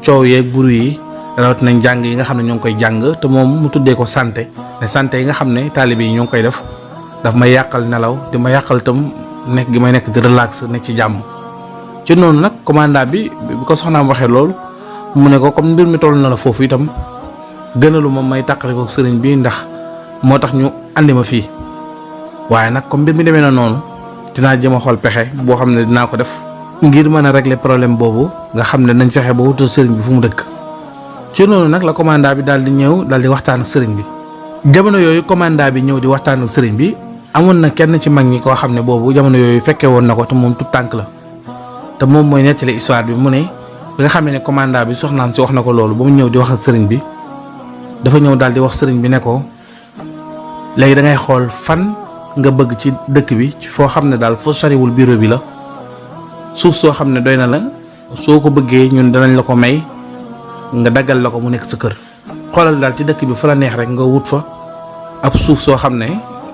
S1: coow yeeg buru yi rawat nañ jàng yi nga xam ne ñoo ngi koy jàng te moom mu tuddee ko santé ne santé yi nga xam ne taalibe yi ñoo ngi koy def daf may yàqal nelaw di ma yàqal itam nekk gi may nekk di relax nekk ci jàmm. ci noonu nag commandant bi ko soxnaam waxee loolu mu ne ko comme mbir mi toll na la foofu itam gënalu ma may tàqale ko sëriñ bi ndax moo tax ñu andi ma fii waaye nag comme mbir mi demee na noonu dinaa jëm a xool pexe boo xam ne dinaa ko def ngir mën a régler problème boobu nga xam ne nañ fexe ba wutal sëriñ bi fu mu dëkk. ci noonu nag la commandant bi daal di ñëw daal di waxtaan ak sëriñ bi jamono yooyu commandant bi ñëw di waxtaan ak sëriñ bi amoon na kenn ci mag ñi koo xam ne boobu jamono yooyu fekkee woon na ko te moom tout tànk la te moom mooy nettali histoire bi mu ne bi nga xam ne commandant bi soxnaam si wax na ko loolu ba mu ñëw di wax ak sëriñ bi dafa ñëw daal di wax sëriñ bi ne ko léegi da ngay xool fan nga bëgg ci dëkk bi foo xam ne daal foo soriwul bureau bi la suuf soo xam ne doy na la soo ko bëggee ñun danañ la ko may nga daggal la ko mu nekk sa kër xoolal daal ci dëkk bi fa la neex rek nga wut fa ab suuf soo xam ne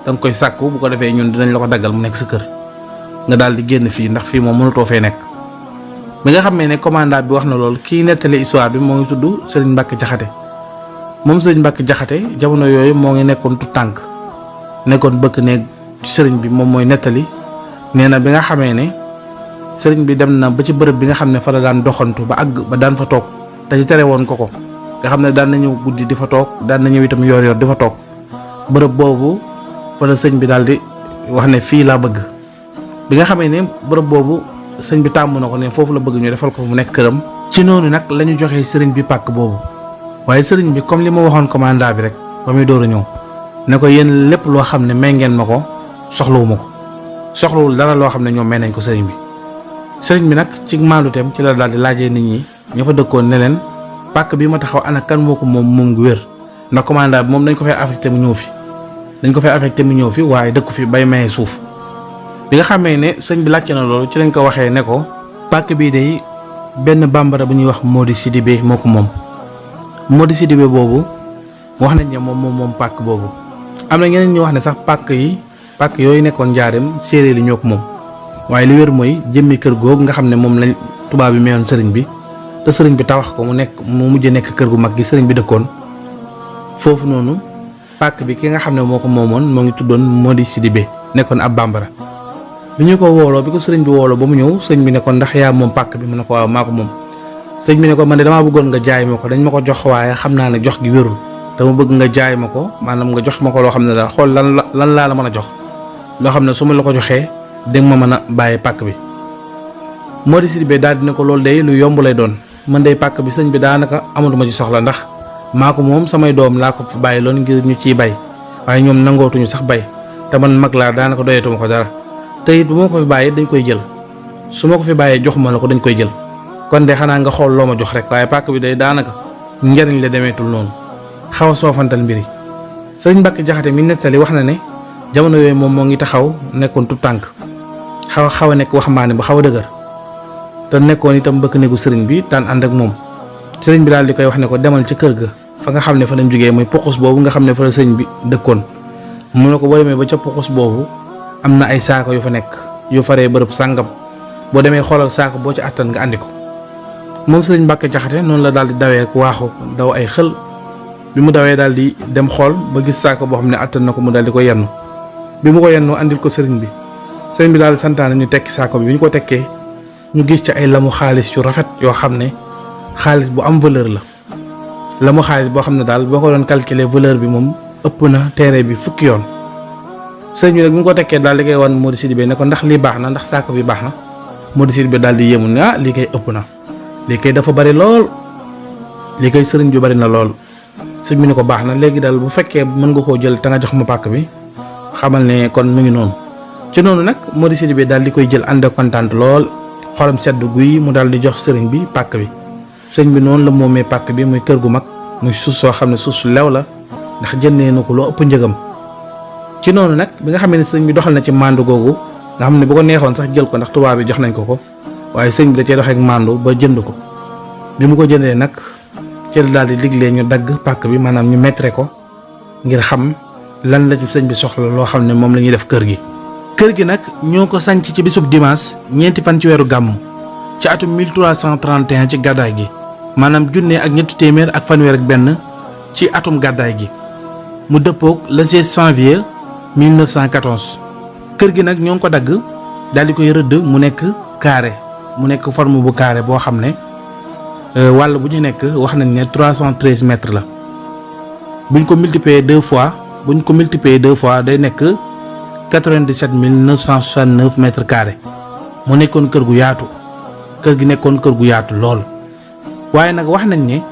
S1: da nga koy sàkku bu ko defee ñun dinañ la ko daggal mu nekk sa kër nga daal di génn fii ndax fii moom mënutoo fee nekk. bi nga xam ne commandant bi wax na loolu kii nettali histoire bi moo ngi tudd Serigne Mbacke Jaxate moom Serigne Mbacke Jaxate jamono yooyu moo ngi nekkoon tout tànk nekkoon bëkk ne sëriñ bi moom mooy nettali nee na bi nga xamee ne sëriñ bi dem na ba ci bërëb bi nga xam ne fa la daan doxantu ba àgg ba daan fa toog te ñu tere woon ko nga xam ne daan na ñëw guddi di fa toog daan na ñëw itam yor di fa toog bërëb boobu fa la sëñ bi daal di wax ne fii laa bëgg bi nga xamee ne bërëb boobu sëñ bi tàmm na ko ne foofu la bëgg ñu defal ko mu nekk këram. ci noonu nag la ñu joxee sëriñ bi pàkk boobu waaye sëriñ bi comme li ma waxoon commandant bi rek ba muy door a ñëw ne ko yéen lépp loo xam ne may ngeen ma ko soxlawuma ko soxlawul dara loo xam ne ñoom may nañ ko sëriñ bi nag ci maaluteem ci la daal di laajee nit ñi ña fa dëkkoon ne leen pàkk bi ma taxaw ana kan moo ko moom gu wér ndax commandant bi moom dañ ko fay affecté mu ñëw fi waaye dëkku fi bay maye suuf. bi nga xamee ne sëñ bi laajte na loolu ci lañ ko waxee ne ko pàkk bii day benn bambara bu ñuy wax Mody Sidibé moo ko moom Mody Sidibé boobu wax nañ ne moom pàkk boobu. am na ñeneen ñu wax ne sax pàkk yooyu nekkoon njaareem séeréer yi ñoo ko moom waaye li wér mooy jëmmi kër googu nga xam ne moom lañ tubaab bi mayoon sëriñ bi te sëriñ bi tabax ko mu mujj nekk kër gu mag gi sëriñ bi dëkkoon foofu noonu pàkk bi ki nga xam ne moo ko moomoon moo ngi tuddoon Mody Sidibé nekkoon ab bambara. bi ñu ko wooloo bi ko sëriñ bi wooloo ba mu ñëw sëriñ bi ne ko ndax yaa moom pàkk bi mu ne ko waaw maa ko moom sëriñ bi ne ko man de damaa bëggoon nga jaay ma ko dañ ma ko jox waaye xam naa ne jox gi wérul dama bëgg nga jaay ma ko maanaam nga jox ma ko loo xam ne daal xool lan laa la mën a jox loo xam ne su ma la ko joxee dégg ma mën a bàyyi pàkk bi. Mody Sidibé daal dina ko loolu day lu yomb lay doon man day pàkk bi sëriñ bi daanaka amatuma ci soxla ndax maa ko moom samay doom laa ko fa bàyyi loon ngir ñu ciy bay waaye ñoom nangootuñu sax bay te man mag laa daanaka doyatuma ko dara te it bu ma ko fi bàyyi dañ koy jël su ma ko fi bàyyee joxuma la ko dañ koy jël kon de xanaa nga xool loo ma jox rek waaye pàkk bi day daanaka njariñ la demeetul noonu xaw a soofantal mbir yi. sëriñ Mbàkke Jaxate mi nettali wax na ne jamono yooyu moom moo ngi taxaw nekkoon tu tànk xaw a nekk waxambaane bu xaw a dëgër te nekkoon itam bëkk néegu sëriñ bi daan ànd ak moom sëriñ bi daal di koy wax ne ko demal ca kër ga fa nga xam ne fa lañ jógee muy puxus boobu nga xam ne fa la sëriñ bi dëkkoon mu ne ko boo demee ba ca puxus boobu am na ay saako yu fa nekk yu faree bërëb sàngam boo demee xoolal saako boo ci àttan nga andi ko. moom sëriñ Mbàkke Jaxate noonu la daal di dawee ak waaxu daw ay xël bi mu dawee daal di dem xool ba gis saako boo xam ne àttan na ko mu daal di ko yennu bi mu ko yennu andil ko sëriñ bi daal di santaane ñu tekki saako bi ñu ko tekkee ñu gis ci ay lamu xaalis yu rafet yoo xam ne xaalis bu am valeur la mu xaalis boo xam ne daal boo ko doon calculer valeur bi moom ëpp na terrain bi fukki yoon sëñ bi nag bi mu ko tekkee daal di koy wan Mody Sidibé ne ko ndax lii baax na ndax saako bi baax na Mody Sidibé daal di yéemu ne lii kay ëpp na lii kay dafa bari lool lii kay sëriñ bi bari na lool sëñ bi ne ko baax na léegi daal bu fekkee mën nga koo jël te nga jox ma pàkk bi xamal ne kon mu ngi noonu ci noonu nag Mody Sidibé daal di koy jël ànd ak kontaan lool xolam sedd guy mu daal di jox sëriñ bi pàkk bi. sëñ bi noonu la moomee pàkk bi muy kër gu mag muy suuf soo xam ne suuf su lew la ndax jëndee na ko loo ëpp njëgam ci noonu nag bi nga xamee ne sëñ bi doxal na ci màndu googu nga xam ne bu ko neexoon sax jël ko ndax tubaab bi jox nañ ko waaye sëñ bi da cee doxee ak màndu ba jënd ko bi mu ko jëndee nag ci la daal di diglee ñu dagg pàkk bi maanaam ñu mettre ko ngir xam lan la ci sëñ bi soxla loo xam ne moom la ñuy def kër gi. kër gi nag ñoo ko sanc ci bisub dimanche ñeenti fan ci weeru gàmmu ci atum 1331 ci gàddaay gi maanaam junne ak ñetti téeméer ak fanweer ak benn ci atum gàddaay gi mu dëppoog le 16 janvier 1914 kër gi nag ñoo ngi ko dagg daal di koy rëdd mu nekk carré mu nekk forme bu carré boo xam ne wàll bu ñu nekk wax nañ ne 313 mètres la buñ ko multiplier deux fois day nekk 97 969 mètres carrés mu nekkoon kër gu yaatu. kër gi nekkoon kër gu yaatu lool waaye nag wax nañ ne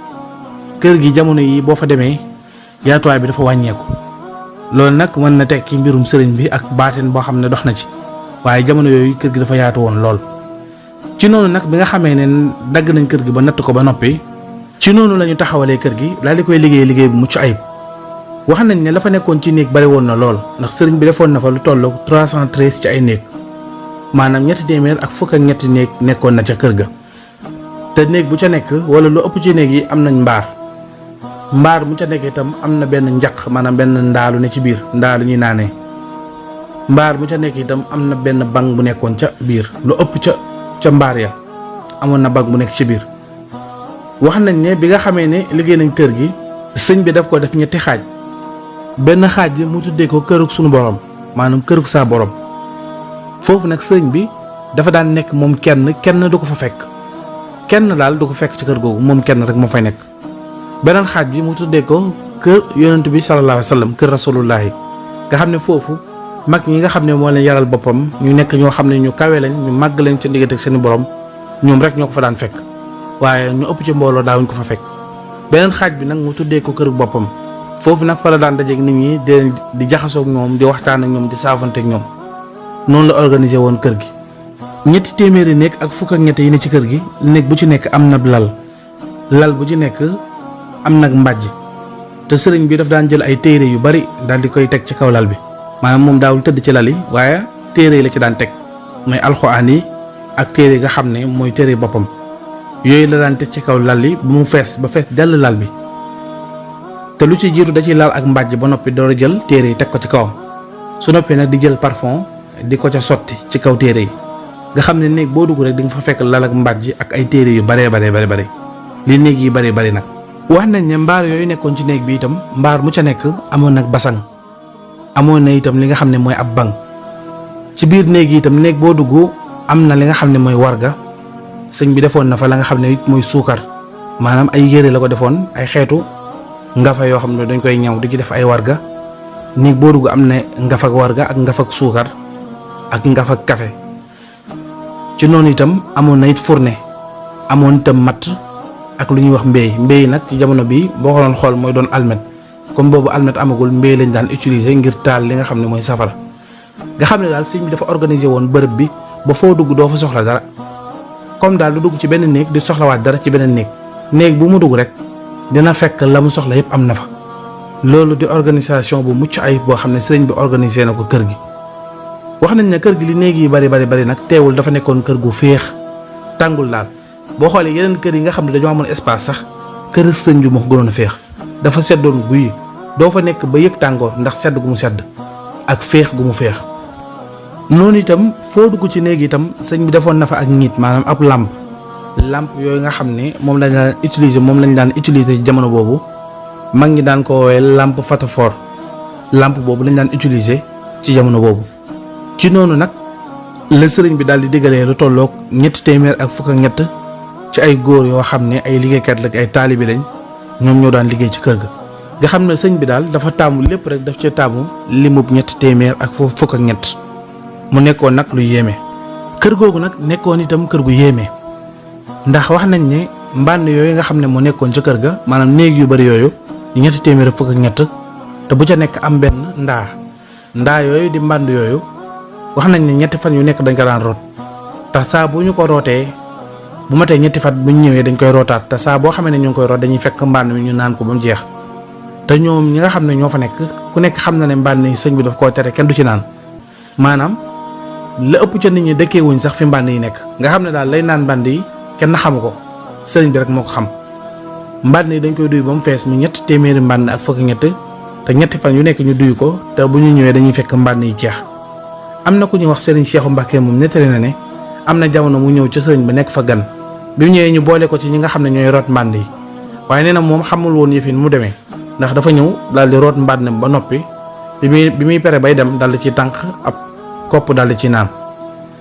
S1: kër gi jamono yi boo fa demee yaatuwaay bi dafa wàññeeku loolu nag mën na tekki mbirum sëriñ bi ak baatin boo xam ne dox na ci waaye jamono yooyu kër gi dafa yaatu woon lool. ci noonu nag bi nga xamee ne dagg nañ kër gi ba natt ko ba noppi ci noonu la ñu taxawalee kër gi daal di koy liggéey bu mucc ayib wax nañ ne la fa nekkoon ci néeg bari woon na lool ndax sëriñ bi defoon na fa lu tollu 313 ci ay néeg. maanaam ñetti téeméer ak fukk ak ñetti néeg nekkoon na ca kër ga te néeg bu ca nekk wala lu ëpp ci néeg yi am nañ mbaar bu ca nekk itam am na benn njaq maanaam benn ndaalu ne ci biir ndaalu ñuy naanee mbaar bu ca nekk itam am na benn bang bu nekkoon ca biir lu ëpp ca mbaar ya amoon na bang bu nekk ci biir. wax nañ ne bi nga xamee ne liggéey nañ kër gi sëñ bi daf ko def ñetti xaaj benn xaaj bi mu tuddee ko kërug sunu borom maanaam kërug saa borom. foofu nag sëriñ bi dafa daan nekk moom kenn du ko fa fekk kenn daal du ko fekk ci kër googu moom kenn rek moo fay nekk beneen xaaj bi mu tuddee ko kër yonent bi sallallahu alayhi wa sallam kër rasulullahi nga xam ne foofu mag ñi nga xam ne moo leen yaral boppam ñu nekk ñoo xam ne ñu kawe lañ ñu màgg lañ seen diggante ak seen borom ñoom rek ñoo ko fa daan fekk waaye ñu ëpp ci mbooloo daawuñ ko fa fekk beneen xaaj bi nag mu tuddee ko kër boppam foofu nag fa la daan dajeeg nit ñi di jaxasoo ak ñoom di waxtaan ak ñoom di saafante ak ñoom noonu la organisé woon kër gi ñetti téeméeri néeg ak fukk ak ñett yi ne ci kër gi néeg bu ci nekk am na lal bu ci nekk am nag mbàjj te sëriñ bi daf daan jël ay téere yu bari daal di koy teg ci kaw lal bi maanaam moom daawul tëdd ci lal yi waaye téere yi la ci daan teg mooy alxuraan yi ak téere yi nga xam ne mooy téere boppam yooyu la daan teg ci kaw lal yi ba mu fees ba fees dell lal bi te lu ci jiitu da ciy laal ak mbàjj ba noppi door a jël téere yi teg ko ci kawam su noppee nag di jël parfum di ko ca sotti ci kaw téere yi nga xam ne néeg boo dugg rek di nga fa fekk lal ak mbàjj ak ay téere yu baree li néeg yi bari nag. wax nañ ne mbaar yooyu nekkoon ci néeg bi itam mbaar mu ca nekk amoon nag basang amoon na itam li nga xam ne mooy ab bang ci biir néeg yi itam néeg boo dugg am na li nga xam ne mooy warga sëñ bi defoon na fa la nga xam ne it mooy suukar maanaam ay yére la ko defoon ay xeetu ngafa yoo xam ne dañ koy ñaw di ci def ay warga néeg boo dugg am na ngafak warga ak ngafak suukar ak ngafak kafe ci noonu itam amoon na it fourne amoon itam matt ak lu ñuy wax mbéy nag ci jamono bi boo ko doon xool mooy doon almet comme boobu almet amagul mbéy lañ daan utiliser ngir taal li nga xam ne mooy safara nga xam ne daal sëñ bi dafa organiser woon bërëb bi ba foo dugg doo fa soxla dara comme daal du dugg ci benn néeg di soxlawaat dara ci beneen néeg bu mu dugg rek dina fekk la mu soxla yëpp am na fa loolu di organisation bu mucc ayib boo xam ne sëñ bi organiser na ko kër gi. wax nañ ne kër gi li néeg yi bari nag teewul dafa nekkoon kër gu féex tàngul daal boo xoolee yeneen kër yi nga xam ne dañoo amoon espace sax kër sëñ bi moo ko gënoon a féex dafa seddoon guy doo fa nekk ba yëg tàngoor ndax sedd gu mu sedd ak féex gu mu féex. noonu itam foo dugg ci néeg itam sëñ bi defoon na fa ak ñiit maanaam ab làmp yooyu nga xam ne moom lañ daan utiliser ci jamono boobu mag ñi daan ko woowee làmp fatafoor làmp boobu lañ daan utiliser ci jamono boobu. ci noonu nag la sëriñ bi daal di diggalee lu tolloog 353 ci ay góor yoo xam ne ay liggéeykat la ay taalibi lañ ñoom ñoo daan liggéey ci kër ga nga xam ne sëñ bi daal dafa taamu lépp rek daf ca taamu limub 353 mu nekkoon nag lu yéeme. kër googu nag nekkoon itam kër gu yéeme ndax wax nañ ne mbànn yooyu nga xam ne moo nekkoon ca kër ga maanaam néeg yu bari yooyu 353 te bu ca nekk am benn ndaa yooyu di mbànd yooyu wax nañ ne ñetti fan yu nekk dañ ko daan root te saa bu ñu ko rootee bu matee ñetti fan bu ñu ñëwee dañ koy rootaat te saa boo xamee ne ñu ngi koy root dañuy fekk mbànn mi ñu naan ko ba mu jeex te ñoom ñi nga xam ne ñoo fa nekk ku nekk xam na ne mbànn yi sëñ bi daf koo tere kenn du ci naan maanaam la ëpp ca nit ñi dëkkee wuñ sax fi mbànn yi nekk nga xam ne daal lay naan mbànn yi kenn xamu ko sëriñ bi rek moo ko xam mbànn yi dañ koy duy ba mu fees mu 300 mbànn ak fukk ñett te ñetti fan yu nekk ñu duy ko te bu ñu ñëwee dañuy fekk mbànn yi jeex. am na ku ñuy wax sëriñ Cheikhu Mbacke moom nettali na ne am na jamono mu ñëw ca sëriñ ba nekk fa gan bi mu ñëwee ñu boole ko ci ñi nga xam ne ñooy root mbànd yi waaye nee na moom xamul woon yëfin mu demee ndax dafa ñëw daal di root mbànd ba noppi bi muy pere bay dem daal di ci tànk ab kopp daal di ci naan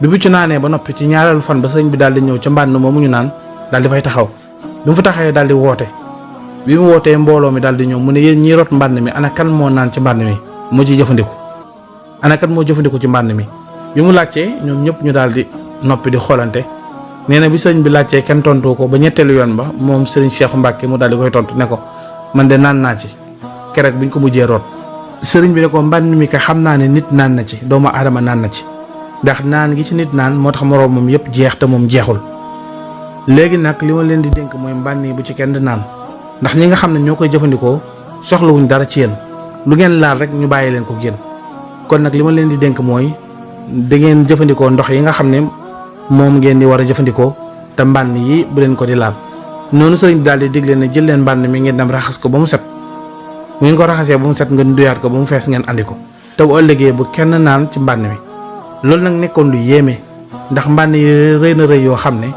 S1: bi bu ci naanee ba noppi ci ñaareelu fan ba sëriñ bi daal di ñëw ca mbànd moomu ñu naan daal di fay taxaw bi mu fa taxawee daal di woote bi mu wootee mbooloo mi daal di ñëw mu ne yéen ñiy root mbànd mi ana kan moo naan ci mbànd mi moo ciy jëfandiku ana kan moo jëfandiku ci mbànd mi bi mu laajtee ñoom ñëpp ñu daal di noppi di xoolante nee na bi sëriñ bi laajtee kenn tontu ko ba ñetteelu yoon ba moom sëriñ Cheikhu Mbacke mu daal di koy tontu ne ko man de naan naa ci keroog biñ ko mujjee root sëriñ bi ne ko mbànd mi ka xam naa ne nit naan na ci doomu aadama naan na ci ndax naan gi ci nit naan moo tax moroom moom yëpp jeex te moom jeexul léegi nag li ma leen di dénk mooy mbànd yi bu ci kenn di naan ndax ñi nga xam ne ñoo koy jëfandikoo soxlawuñ dara ci yéen lu ngeen laal rek ñu bàyyi leen ko génn kon nag li ma leen di dénk mooy da ngeen jëfandikoo ndox yi nga xam ne moom ngeen di war a jëfandikoo te mbànd yi bu leen ko di laal noonu sëriñ bi daal di digle ne jël leen mbànd mi ngeen dem raxas ko ba mu set bu ngeen ko raxasee ba mu set ngeen duyaat ko ba mu fees ngeen andi ko te bu ëllëgee bu kenn naan ci mbànd mi loolu nag nekkoon lu yéeme ndax mbànd yi rëy na rëy yoo xam ne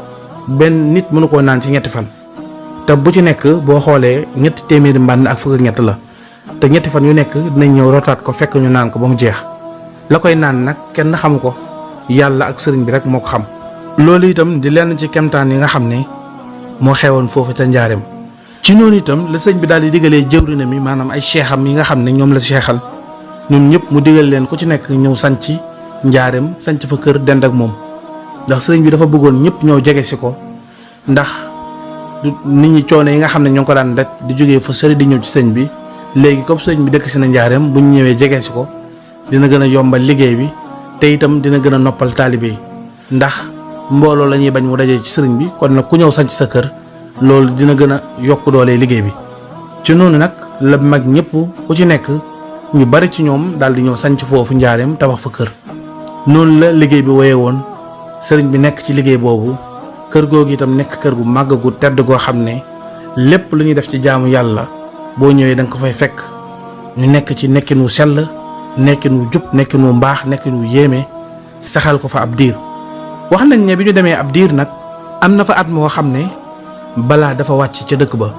S1: benn nit mënu koo naan ci ñetti fan te bu ci nekk boo xoolee 300 mbànd ak fukk ak ñett la te ñetti fan yu nekk dinañ ñëw rotaat ko fekk ñu naan ko ba mu jeex la koy naan nag kenn xamu ko yàlla ak sëriñ bi rek moo ko xam. loolu itam di lenn ci kemtaan yi nga xam ne moo xewoon foofu ca njaareem ci noonu itam la sëñ bi daal di digalee jëwrina mi maanaam ay seexam yi nga xam ne ñoom la seexal ñoom ñëpp mu digal leen ku ci nekk ñëw sanc njaareem sanc fa kër dend ak moom ndax sëriñ bi dafa bëggoon ñëpp ñëw jege si ko ndax nit ñi coono yi nga xam ne ñoo ko daan daj di jógee fa sëri di ñëw ci sëñ bi léegi comme sëñ bi dëkk si na njaareem bu ñu ñëwee jege si ko dina gën a yombal liggéey bi te itam dina gën a noppal taalibe yi ndax mbooloo la ñuy bañ mu dajee ci sëriñ bi kon nag ku ñëw sanc sa kër loolu dina gën a yokk doole liggéey bi ci noonu nag la mag ñëpp ku ci nekk ñu bari ci ñoom daal di ñëw sanc foofu njaareem tabax fa kër noonu la liggéey bi woyee woon sëriñ bi nekk ci liggéey boobu kër googu itam nekk kër gu màgg gu tedd goo xam ne lépp lu ñuy def ci jaamu yàlla boo ñëwee da nga ko fay fekk ñu nekk ci nekkin wu sell nekkin wu jub nekkin wu mbaax nekkin wu yéeme saxal ko fa ab diir. wax nañ ne bi ñu demee ab diir nag am na fa at moo xam ne balaa dafa wàcc ca dëkk ba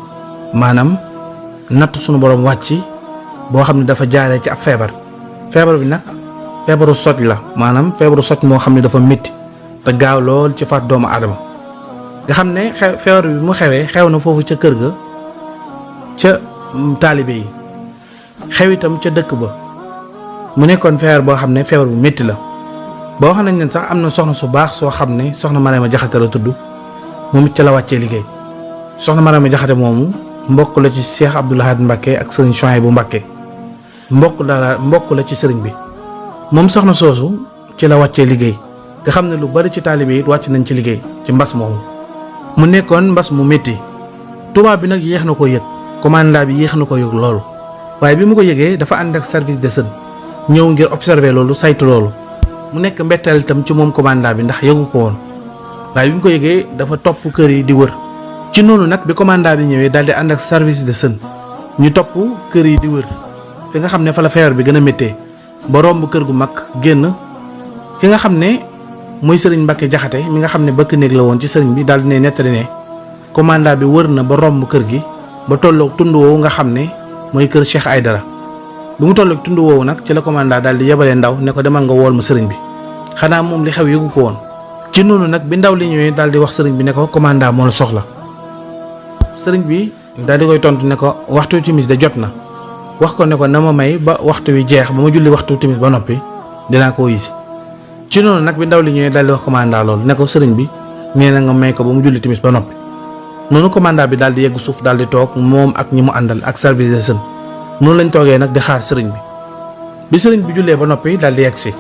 S1: maanaam natt sunu borom wàcc boo xam ne dafa jaaree ci ab feebar bi nag feebaru soj la maanaam feebaru soj moo xam ne dafa métti te gaaw lool ci faat doomu aadama nga xam ne feebar bi mu xew na foofu ca kër ga ca taalibe yi xew itam ca dëkk ba mu nekkoon feebar boo xam ne feebar bu métti la boo xam ne sax am na soxna su baax soo xam ne soxna Mariama Jaxate la tudd moom it ca la wàccee liggéey soxna Mariama Jaxate moomu mbokk la ci Cheikh Abdoul Ahad Mbacké ak sëriñ Chouaïbou Mbacké mbokk la ci sëriñ bi moom soxna soosu ci la wàccee liggéey nga xam ne lu bari ci taalibe yi wàcc nañ ci liggéey ci mbas moomu mu nekkoon mbas mu métti tubaab bi nag yéex na ko yëg commandant bi yéex na ko yëg loolu waaye bi mu ko yëgee dafa ànd ak service de sën ñëw ngir observer loolu saytu loolu mu nekk mbetteel itam ci moom commandant bi ndax yëgu ko woon waaye bi mu ko yëgee dafa topp kër yi di wër ci noonu nag bi commandant bi ñëwee daal di ànd ak service de sën ñu topp kër yi di wër fi nga xam ne fa la feebar bi gën a méttee ba romb kër gu mag génn fi nga xam ne muy sëriñ Mbacké Jaxate mi nga xam ne bëkk néeg la woon ci sëriñ bi daal di ne nettali ne commandant bi wër na ba romb kër gi ba tolloog tund woowu nga xam ne mooy kër Cheikh Aydara bi mu tolloog tund woowu nag ci la commandant daal di yebalee ndaw ne ko demal nga wool ma sëriñ bi xanaa moom li xew yëgu ko woon ci noonu nag bi ndaw li ñëwee daal di wax sëriñ bi ne ko commandant moo la soxla sëriñ bi daal di koy tontu ne ko waxtu timis de jot na wax ko ne ko na ma may ba waxtu wi jeex ba ma julli waxtu timis ba noppi dinaa ko yisi ci noonu nag bi ndaw li ñëwee daal di wax commandant loolu ne ko sëriñ bi nee na nga may ko ba mu julli timis ba noppi noonu commandant bi daal di yegg suuf daal di toog moom ak ñi mu àndal ak service de sën noonu lañ toogee nag di xaar sëriñ bi sëriñ bi jullee ba noppi daal di yegg si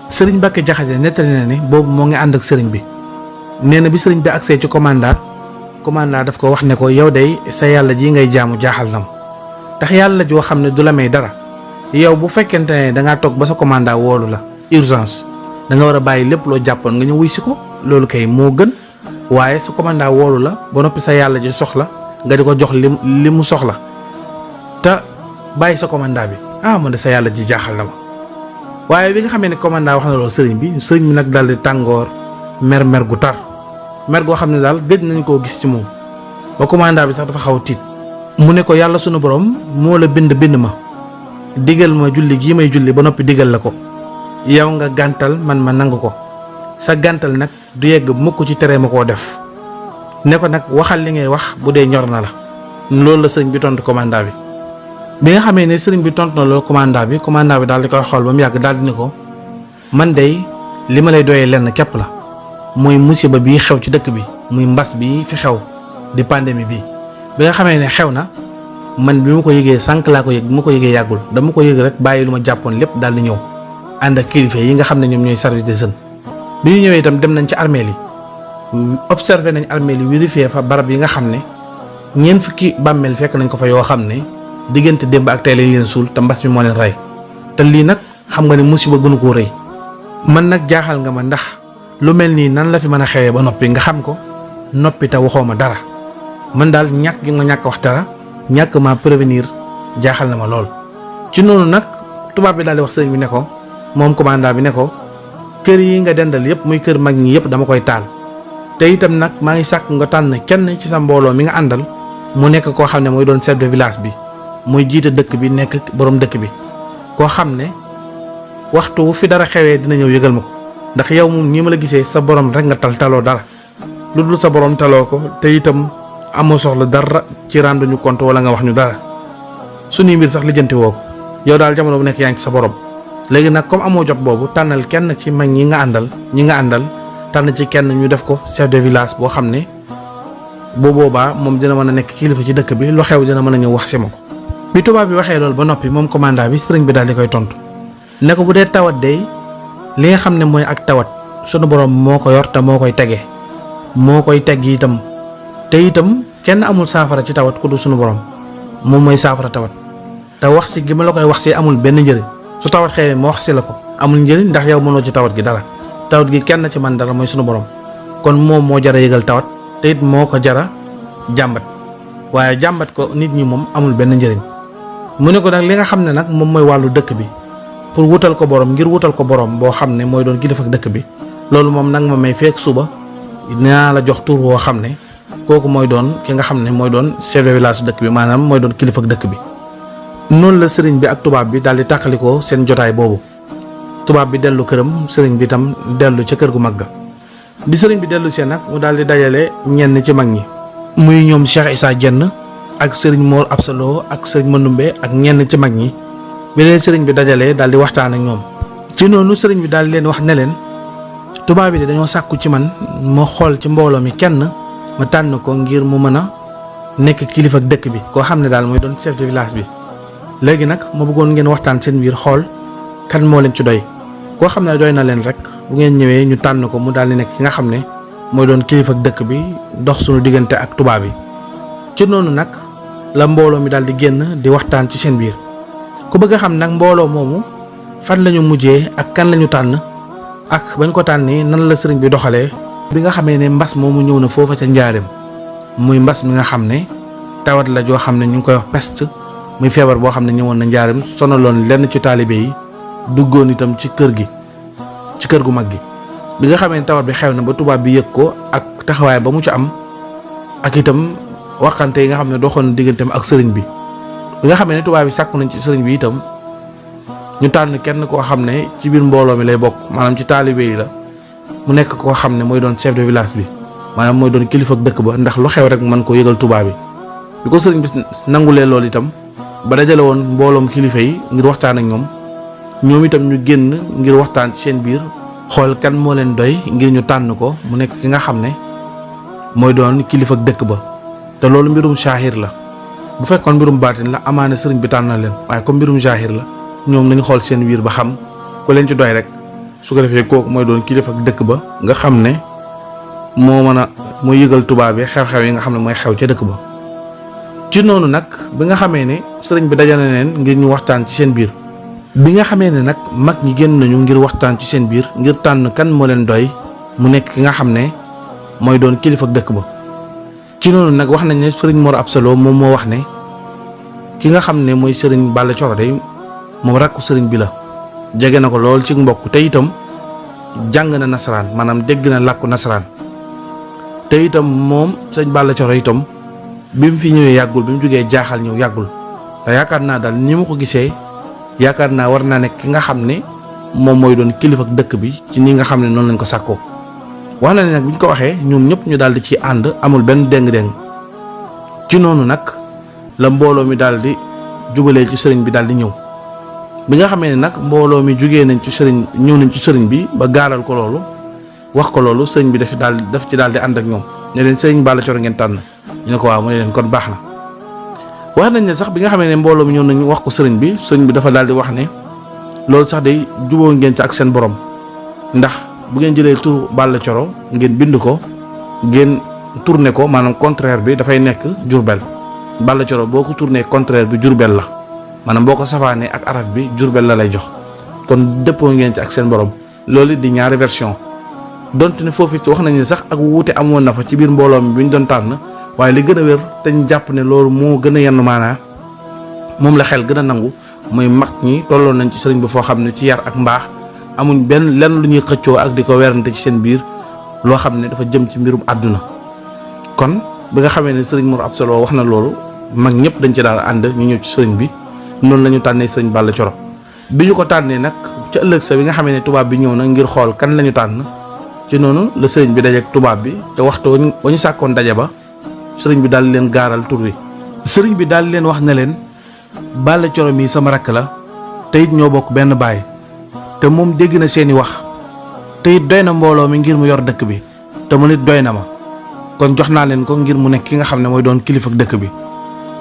S1: sëriñ Mbacké Jaxate nettali na ne boobu moo ngi ànd ak sëriñ bi nee na bi sëriñ bi agsee ci commandant daf ko wax ne ko yow day sa yàlla ji ngay jaamu jaaxal na ma ndax yàlla joo xam ne du la may dara yow bu fekkente ne dangaa toog ba sa commandant woolu la urgence da nga war a bàyyi lépp loo jàppoon nga ñëw wuy si ko loolu kay moo gën waaye sa commandant woolu la ba noppi sa yàlla ji soxla nga di ko jox li mu soxla te bàyyi sa commandant bi man de sa yàlla ji jaaxal na ma waaye bi nga xamee ne commandant wax na loolu sëriñ bi nag daal di tàngoor mer gu tar mer goo xam ne daal gëj nañ koo gis ci moom ba commandant bi sax dafa xaw a tiit mu ne ko yàlla sunu borom moo la bind ma digal ma julli gii may julli ba noppi digal la ko yow nga gàntal man ma nangu ko sa gàntal nag du yegg mukk ci tere ma koo def ne ko nag waxal li ngay wax bu dee ñor na la loolu la sëriñ bi tontu commandant bi nga xamee ne sëriñ bi tontu na loolu commandant bi daal di koy xool ba mu yàgg daal di ne ko man dey li ma lay doyee lenn képp la muy musiba bii xew ci dëkk bi muy mbas bi fi xew di pandémie bi bi nga xamee ne xew na man bi ma ko yëgee sànq laa ko yëg bi ma ko yëgee yàggul dama ko yëg rek bàyyi lu ma jàppoon lépp daal di ñëw ànd ak kilifa yi nga xam ne ñoom ñooy service des jeunes bi ñu ñëwee itam dem nañ ci armeel yi observé nañ armeel yi vérifié fa barab yi nga xam ne ñeent fukki bàmmeel fekk nañ ko fa yoo xam ne diggante démb ak tey lañ leen suul te mbas mi moo leen rey te lii nag xam nga ne musiba gënu koo rëy man nag jaaxal nga ma ndax lu mel nii nan la fi mën a xewee ba noppi nga xam ko noppi te waxoo ma dara man daal ñàkk gi ma ñàkk wax dara ñàkk ma prévenir jaaxal na ma lool. ci noonu nag tubaab bi daal di wax sëriñ bi ne ko moom commandant bi ne ko kër yi nga dendal yëpp muy kër mag ñi yëpp dama koy taal te itam nag maa ngi sàkk nga tànn kenn ci sa mbooloo mi nga àndal mu nekk koo xam ne mooy doon chef de village bi muy jiite dëkk bi nekk borom dëkk bi koo xam ne waxtu fi dara xewee dina ñëw yëgal ma ko ndax yow moom ñi ma la gisee sa borom rek nga taloo dara lu dul sa borom taloo ko te itam amoo soxla dara ci rendre ñu compte wala nga wax ñu dara suñuy mbir sax lijjanti woo ko yow daal jamono bu nekk yaa ngi ci sa borom léegi nag comme amoo jot boobu tànnal kenn ci mag ñi nga àndal tànn ci kenn ñu def ko chef de village boo xam ne bu boobaa moom dina mën a nekk kilifa ci dëkk bi lu xew dina mën a ñëw wax si ma ko. bi tubaab bi waxee loolu ba noppi moom commandant bi sëriñ bi daal di koy tontu ne ko bu dee tawat day li nga xam ne mooy ak tawat sunu borom moo ko yor te moo koy tege moo koy teg itam te itam kenn amul saafara ci tawat ku du sunu borom moom mooy saafara tawat te wax si gi ma la koy wax si amul benn njëriñ su tawat xewee ma wax si la ko amul njëriñ ndax yow mënoo ci tawat gi dara tawat gi kenn ci man dara mooy sunu borom kon moom moo jara yëgal tawat te it moo ko jara jàmbat waaye jàmbat ko nit ñi moom amul benn njëriñ mu ne ko nag li nga xam ne nag moom mooy wàllu dëkk bi pour wutal ko borom ngir wutal ko borom boo xam ne mooy doon kilifa dëkk bi loolu moom nag ma may fekk suba dinaa la jox tur woo xam ne kooku mooy doon ki nga xam ne mooy doon chef de village dëkk bi maanaam mooy doon kilifa dëkk bi. noonu la sëriñ bi ak tubaab bi daal di tàqalikoo seen jotaay boobu tubaab bi dellu këram sëriñ bi itam dellu ca kër gu mag ga bi sëriñ bi dellu see nag mu daal di dajale ñenn ci mag ñi muy ñoom Cheikh Issa Diène ak sëriñ Mor Absalo ak sëriñ Mandoumbe ak ñenn ci mag ñi bi leen sëriñ bi dajalee daal di waxtaan ak ñoom ci noonu sëriñ bi daal di leen wax ne leen tubaab bi de dañoo sàkku ci man ma xool ci mbooloo mi kenn ma tànn ko ngir mu mën a nekk kilifa dëkk bi koo xam ne daal mooy doon chef de village bi léegi nag ma bëggoon ngeen waxtaan seen biir xool kan moo leen ci doy koo xam ne doy na leen rek bu ngeen ñëwee ñu tànn ko mu daal di nekk ki nga xam ne mooy doon kilifa dëkk bi dox suñu diggante ak tubaab yi ci noonu nag la mbooloo mi daal di génn di waxtaan ci seen biir ku bëgg a xam nag mbooloo moomu fan lañu mujjee ak kan lañu tànn ak bañ ko tànnee nan la sëriñ bi doxalee bi nga xamee ne mbas moomu ñëw na foofa ca njaareem muy mbas mi nga xam ne tawat la joo xam ne ñu ngi koy wax peste muy feebar boo xam ne ñëwoon na njaareem sonaloon lenn ci taalibe yi duggoon itam ci kër gi ci kër gu mag gi bi nga xamee ne tawat bi xew na ba tubaab bi yëg ko ak taxawaay ba mu ci am ak itam waxante yi nga xam ne doxoon digganteem ak sëriñ bi nga xamee ne tubaab bi sàkku nañ ci sëriñ bi itam ñu tànn kenn koo xam ne ci biir mbooloo mi lay bokk maanaam ci taalibe yi la mu nekk koo xam ne mooy doon chef de village bi maanaam mooy doon kilifa dëkk ba ndax lu xew rek mën ko yëgal tubaab bi bi ko sëriñ bi nangulee loolu itam ba dajale woon mbooloom kilifa yi ngir waxtaan ak ñoom itam ñu génn ngir waxtaan ci seen biir xool kan moo leen doy ngir ñu tànn ko mu nekk ki nga xam ne mooy doon kilifa dëkk ba te loolu mbirum saahir la bu fekkoon mbirum baatin la amaana sëriñ bi tànn na leen waaye comme mbirum saahir la ñoom nañu xool seen biir ba xam ku leen ci doy rek su ko defee kooku mooy doon kilifa dëkk ba nga xam ne moo mën a moo yëgal tubaab yi xew-xew yi nga xam ne mooy xew ca dëkk ba. ci noonu nag bi nga xamee ne sëriñ bi dajale leen ngir ñu waxtaan ci seen biir bi nga xamee ne nag mag ñi génn nañu ngir waxtaan ci seen biir ngir tànn kan moo leen doy mu nekk ki nga xam ne mooy doon kilifa dëkk ba. ci noonu nag wax nañ ne sëriñ Mor Absalo moom moo wax ne ki nga xam ne mooy sëriñ Balla Coro day moom rakku sëriñ bi la jege na ko lool ci mbokk te itam jàng na nasaraan maanaam dégg na làkku nasaraan te itam moom sëriñ Balla Coro itam bi mu fi ñëwee yàggul bi mu jógee jaaxal ñëw yàggul te yaakaar naa daal ni ma ko gisee yaakaar naa war naa nekk ki nga xam ne moom mooy doon kilifa dëkk bi ci ni nga xam ne noonu lañ ko sàkkoo wax na ne nag bi ñu ko waxee ñoom ñëpp ñu daal di ci ànd amul benn déng-déng ci noonu nag la mbooloo mi daal di jubalee ci sëriñ bi daal di ñëw bi nga xamee ne nag mbooloo mi jugee nañ ci sëriñ ñëw nañ ci sëriñ bi ba gaaral ko loolu wax ko loolu sëriñ bi daf ci daal di ànd ak ñoom ne leen sëriñ Balla Coro ngeen tànn ñu ne ko waaw mu ne leen kon baax na. wax nañ ne sax bi nga xamee ne mbooloo mi ñëw nañu wax ko sëriñ bi dafa daal di wax ne loolu sax day juboo ngeen ci ak seen borom ndax bu ngeen jëlee tur Balla Coro ngeen bind ko ngeen tourné ko maanaam contraire bi dafay nekk Jurbel Balla Coro boo ko tourné contraire bi Jurbel la maanaam boo ko safaanee ak araf bi Jurbel la lay jox kon dëppoo ngeen ci ak seen borom loolu di ñaari version donte ne foofu wax nañ ne sax ak wuute amoon na fa ci biir mbooloo mi bi ñu doon tànn waaye li gën a wér dañ jàpp ne loolu moo gën a yenn maanaa moom la xel gën a nangu muy mag ñi tolloon nañ ci sëriñ bi foo xam ne ci yar ak mbaax amuñ benn lenn lu ñuy xëccoo ak di ko werante ci seen biir loo xam ne dafa jëm ci mbirum àdduna kon bi nga xamee ne sëriñ Mor Absalo wax na loolu mag ñëpp dañ ci daal ànd ñu ñëw ci sëriñ bi noonu la ñu tànnee sëriñ Balla Coro bi ñu ko tànnee nag ca ëllëg sa bi nga xamee ne tubaab bi ñëw na ngir xool kan la ñu tànn ci noonu la sëriñ bi dajeek tubaab bi te waxtu wa ñu sàkkoon daje ba sëriñ bi daal di leen gaaral tur wi sëriñ bi daal di leen wax ne leen Balla Coro mii sama rakk la te it ñoo bokk benn baay te moom dégg na seeni wax te it doy na mbooloo mi ngir mu yor dëkk bi te mu nit doy na ma kon jox naa leen ko ngir mu nekk ki nga xam ne mooy doon kilifa dëkk bi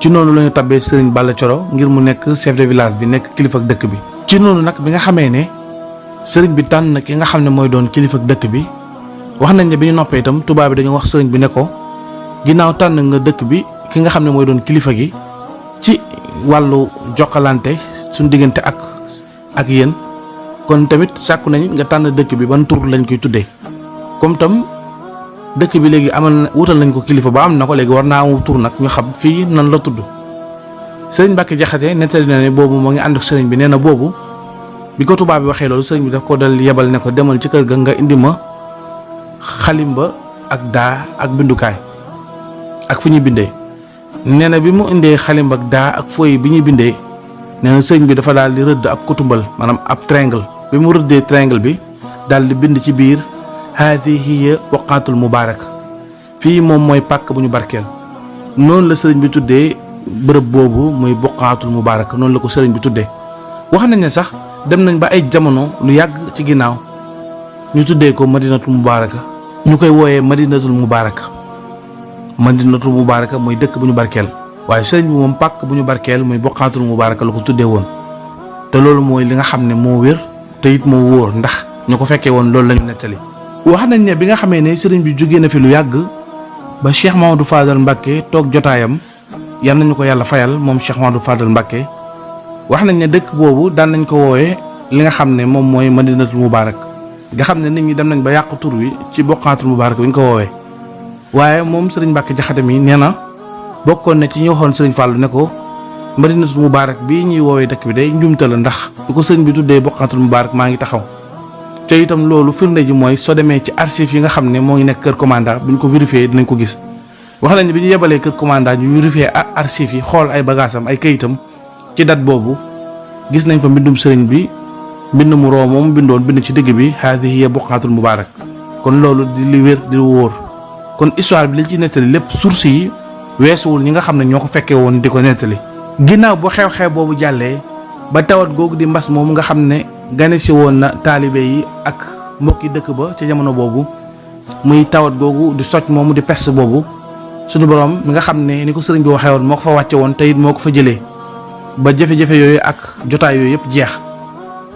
S1: ci noonu la ñu tabbee sëriñ Balla Coro ngir mu nekk chef de village bi nekk kilifa dëkk bi. ci noonu nag bi nga xamee ne sëriñ bi tànn na ki nga xam ne mooy doon kilifa dëkk bi wax nañ ne bi ñu noppee itam tubaab bi dañoo wax sëriñ bi ne ko ginnaaw tànn nga dëkk bi ki nga xam ne mooy doon kilifa gi ci wàllu jokkalante suñu diggante ak yéen kon tamit sàkku nañ nga tànn dëkk bi ban tur lañ koy tuddee comme tam dëkk bi léegi amal na wutal nañ ko kilifa ba am na ko léegi war naa am tur nag ñu xam fii nan la tudd sëriñ Mbàkke Jaxate nettali na ne boobu moo ngi ànd ak sëriñ bi nee na boobu bi ko tubaab bi waxee loolu sëriñ bi daf ko dal yebal ne ko demal ci kër ga nga indi ma xalimba ak daa ak bindukaay ak fu ñuy bindee. nee na bi mu indee xalimba ak daa ak fooy bi ñuy bindee nee na sëriñ bi dafa daal di rëdd ab kutumbal maanaam ab triangle bi mu rëddee triangle bi daal di bind ci biir haadihi hiya waqaatul mubaarak fii moom mooy pàkk bu ñu barkeel. noonu la sëriñ bi tuddee bërëb boobu muy buqaatul mubaarak noonu la ko sëriñ bi tuddee. wax nañ ne sax dem nañ ba ay jamono lu yàgg ci ginnaaw ñu tuddee ko madinatul mubaaraka ñu koy wooyee madinatul mubaaraka madinatul mubaaraka mooy dëkk bu ñu barkeel waaye sëriñ bi moom pàkk bu ñu barkeel muy buqaatul mubaaraka la ko tuddee woon. te loolu mooy li nga xam ne moo wér te it moo wóor ndax ñu ko fekkee woon loolu lañu nettali. wax nañ ne bi nga xamee ne sëriñ bi jógee na fi lu yàgg ba Cheikh Mamadou Fadal Mbacké toog jotaayam yal nañu ko yàlla fayal moom Cheikh Mamadou Fadal Mbacké wax nañ ne dëkk boobu daan nañ ko woowee li nga xam ne moom mooy madinatul mubaarak nga xam ne nit ñi dem nañ ba yàq tur wi ci buqaatul mubaarak bi ñu ko woowee. waaye moom sëriñ Mbàkke Jaxate mi nee na bokkoon na ci ñi waxoon sëriñ Fàllu ne ko madinatul mubaarak bii ñuy woowee dëkk bi day njumte la ndax du ko sëriñ bi tuddee buqaatul mubaarak maa ngi taxaw. te itam loolu firnde ji mooy soo demee ci archive yi nga xam ne moo ngi nekk kër commandant bu ñu ko vérifié dinañ ko gis. wax nañ ne bi ñu yebalee kër commandant ñu vérifié archive yi xool ay bagaasam ay kayitam ci date boobu gis nañ fa mbindum sëriñ bi mbind mu roo moom bindoon bind ci digg bi haadihi hiya buqaatul mubaarak kon loolu di li wér di wóor. kon histoire bi li ci nettali lépp source yi weesuwul ñi nga xam ne ñoo ko fekkee woon di ko nettali. ginnaaw bu xew-xew boobu jàllee ba tawat googu di mbas moom nga xam ne gane si woon na taalibe yi ak mbokki dëkk ba ci jamono boobu muy tawat googu di socc moomu di peste boobu suñu borom mi nga xam ne ni ko sëriñ bi waxee woon moo ko fa wàcce woon te it moo ko fa jëlee ba jafe-jafe yooyu ak jotaay yooyu yëpp jeex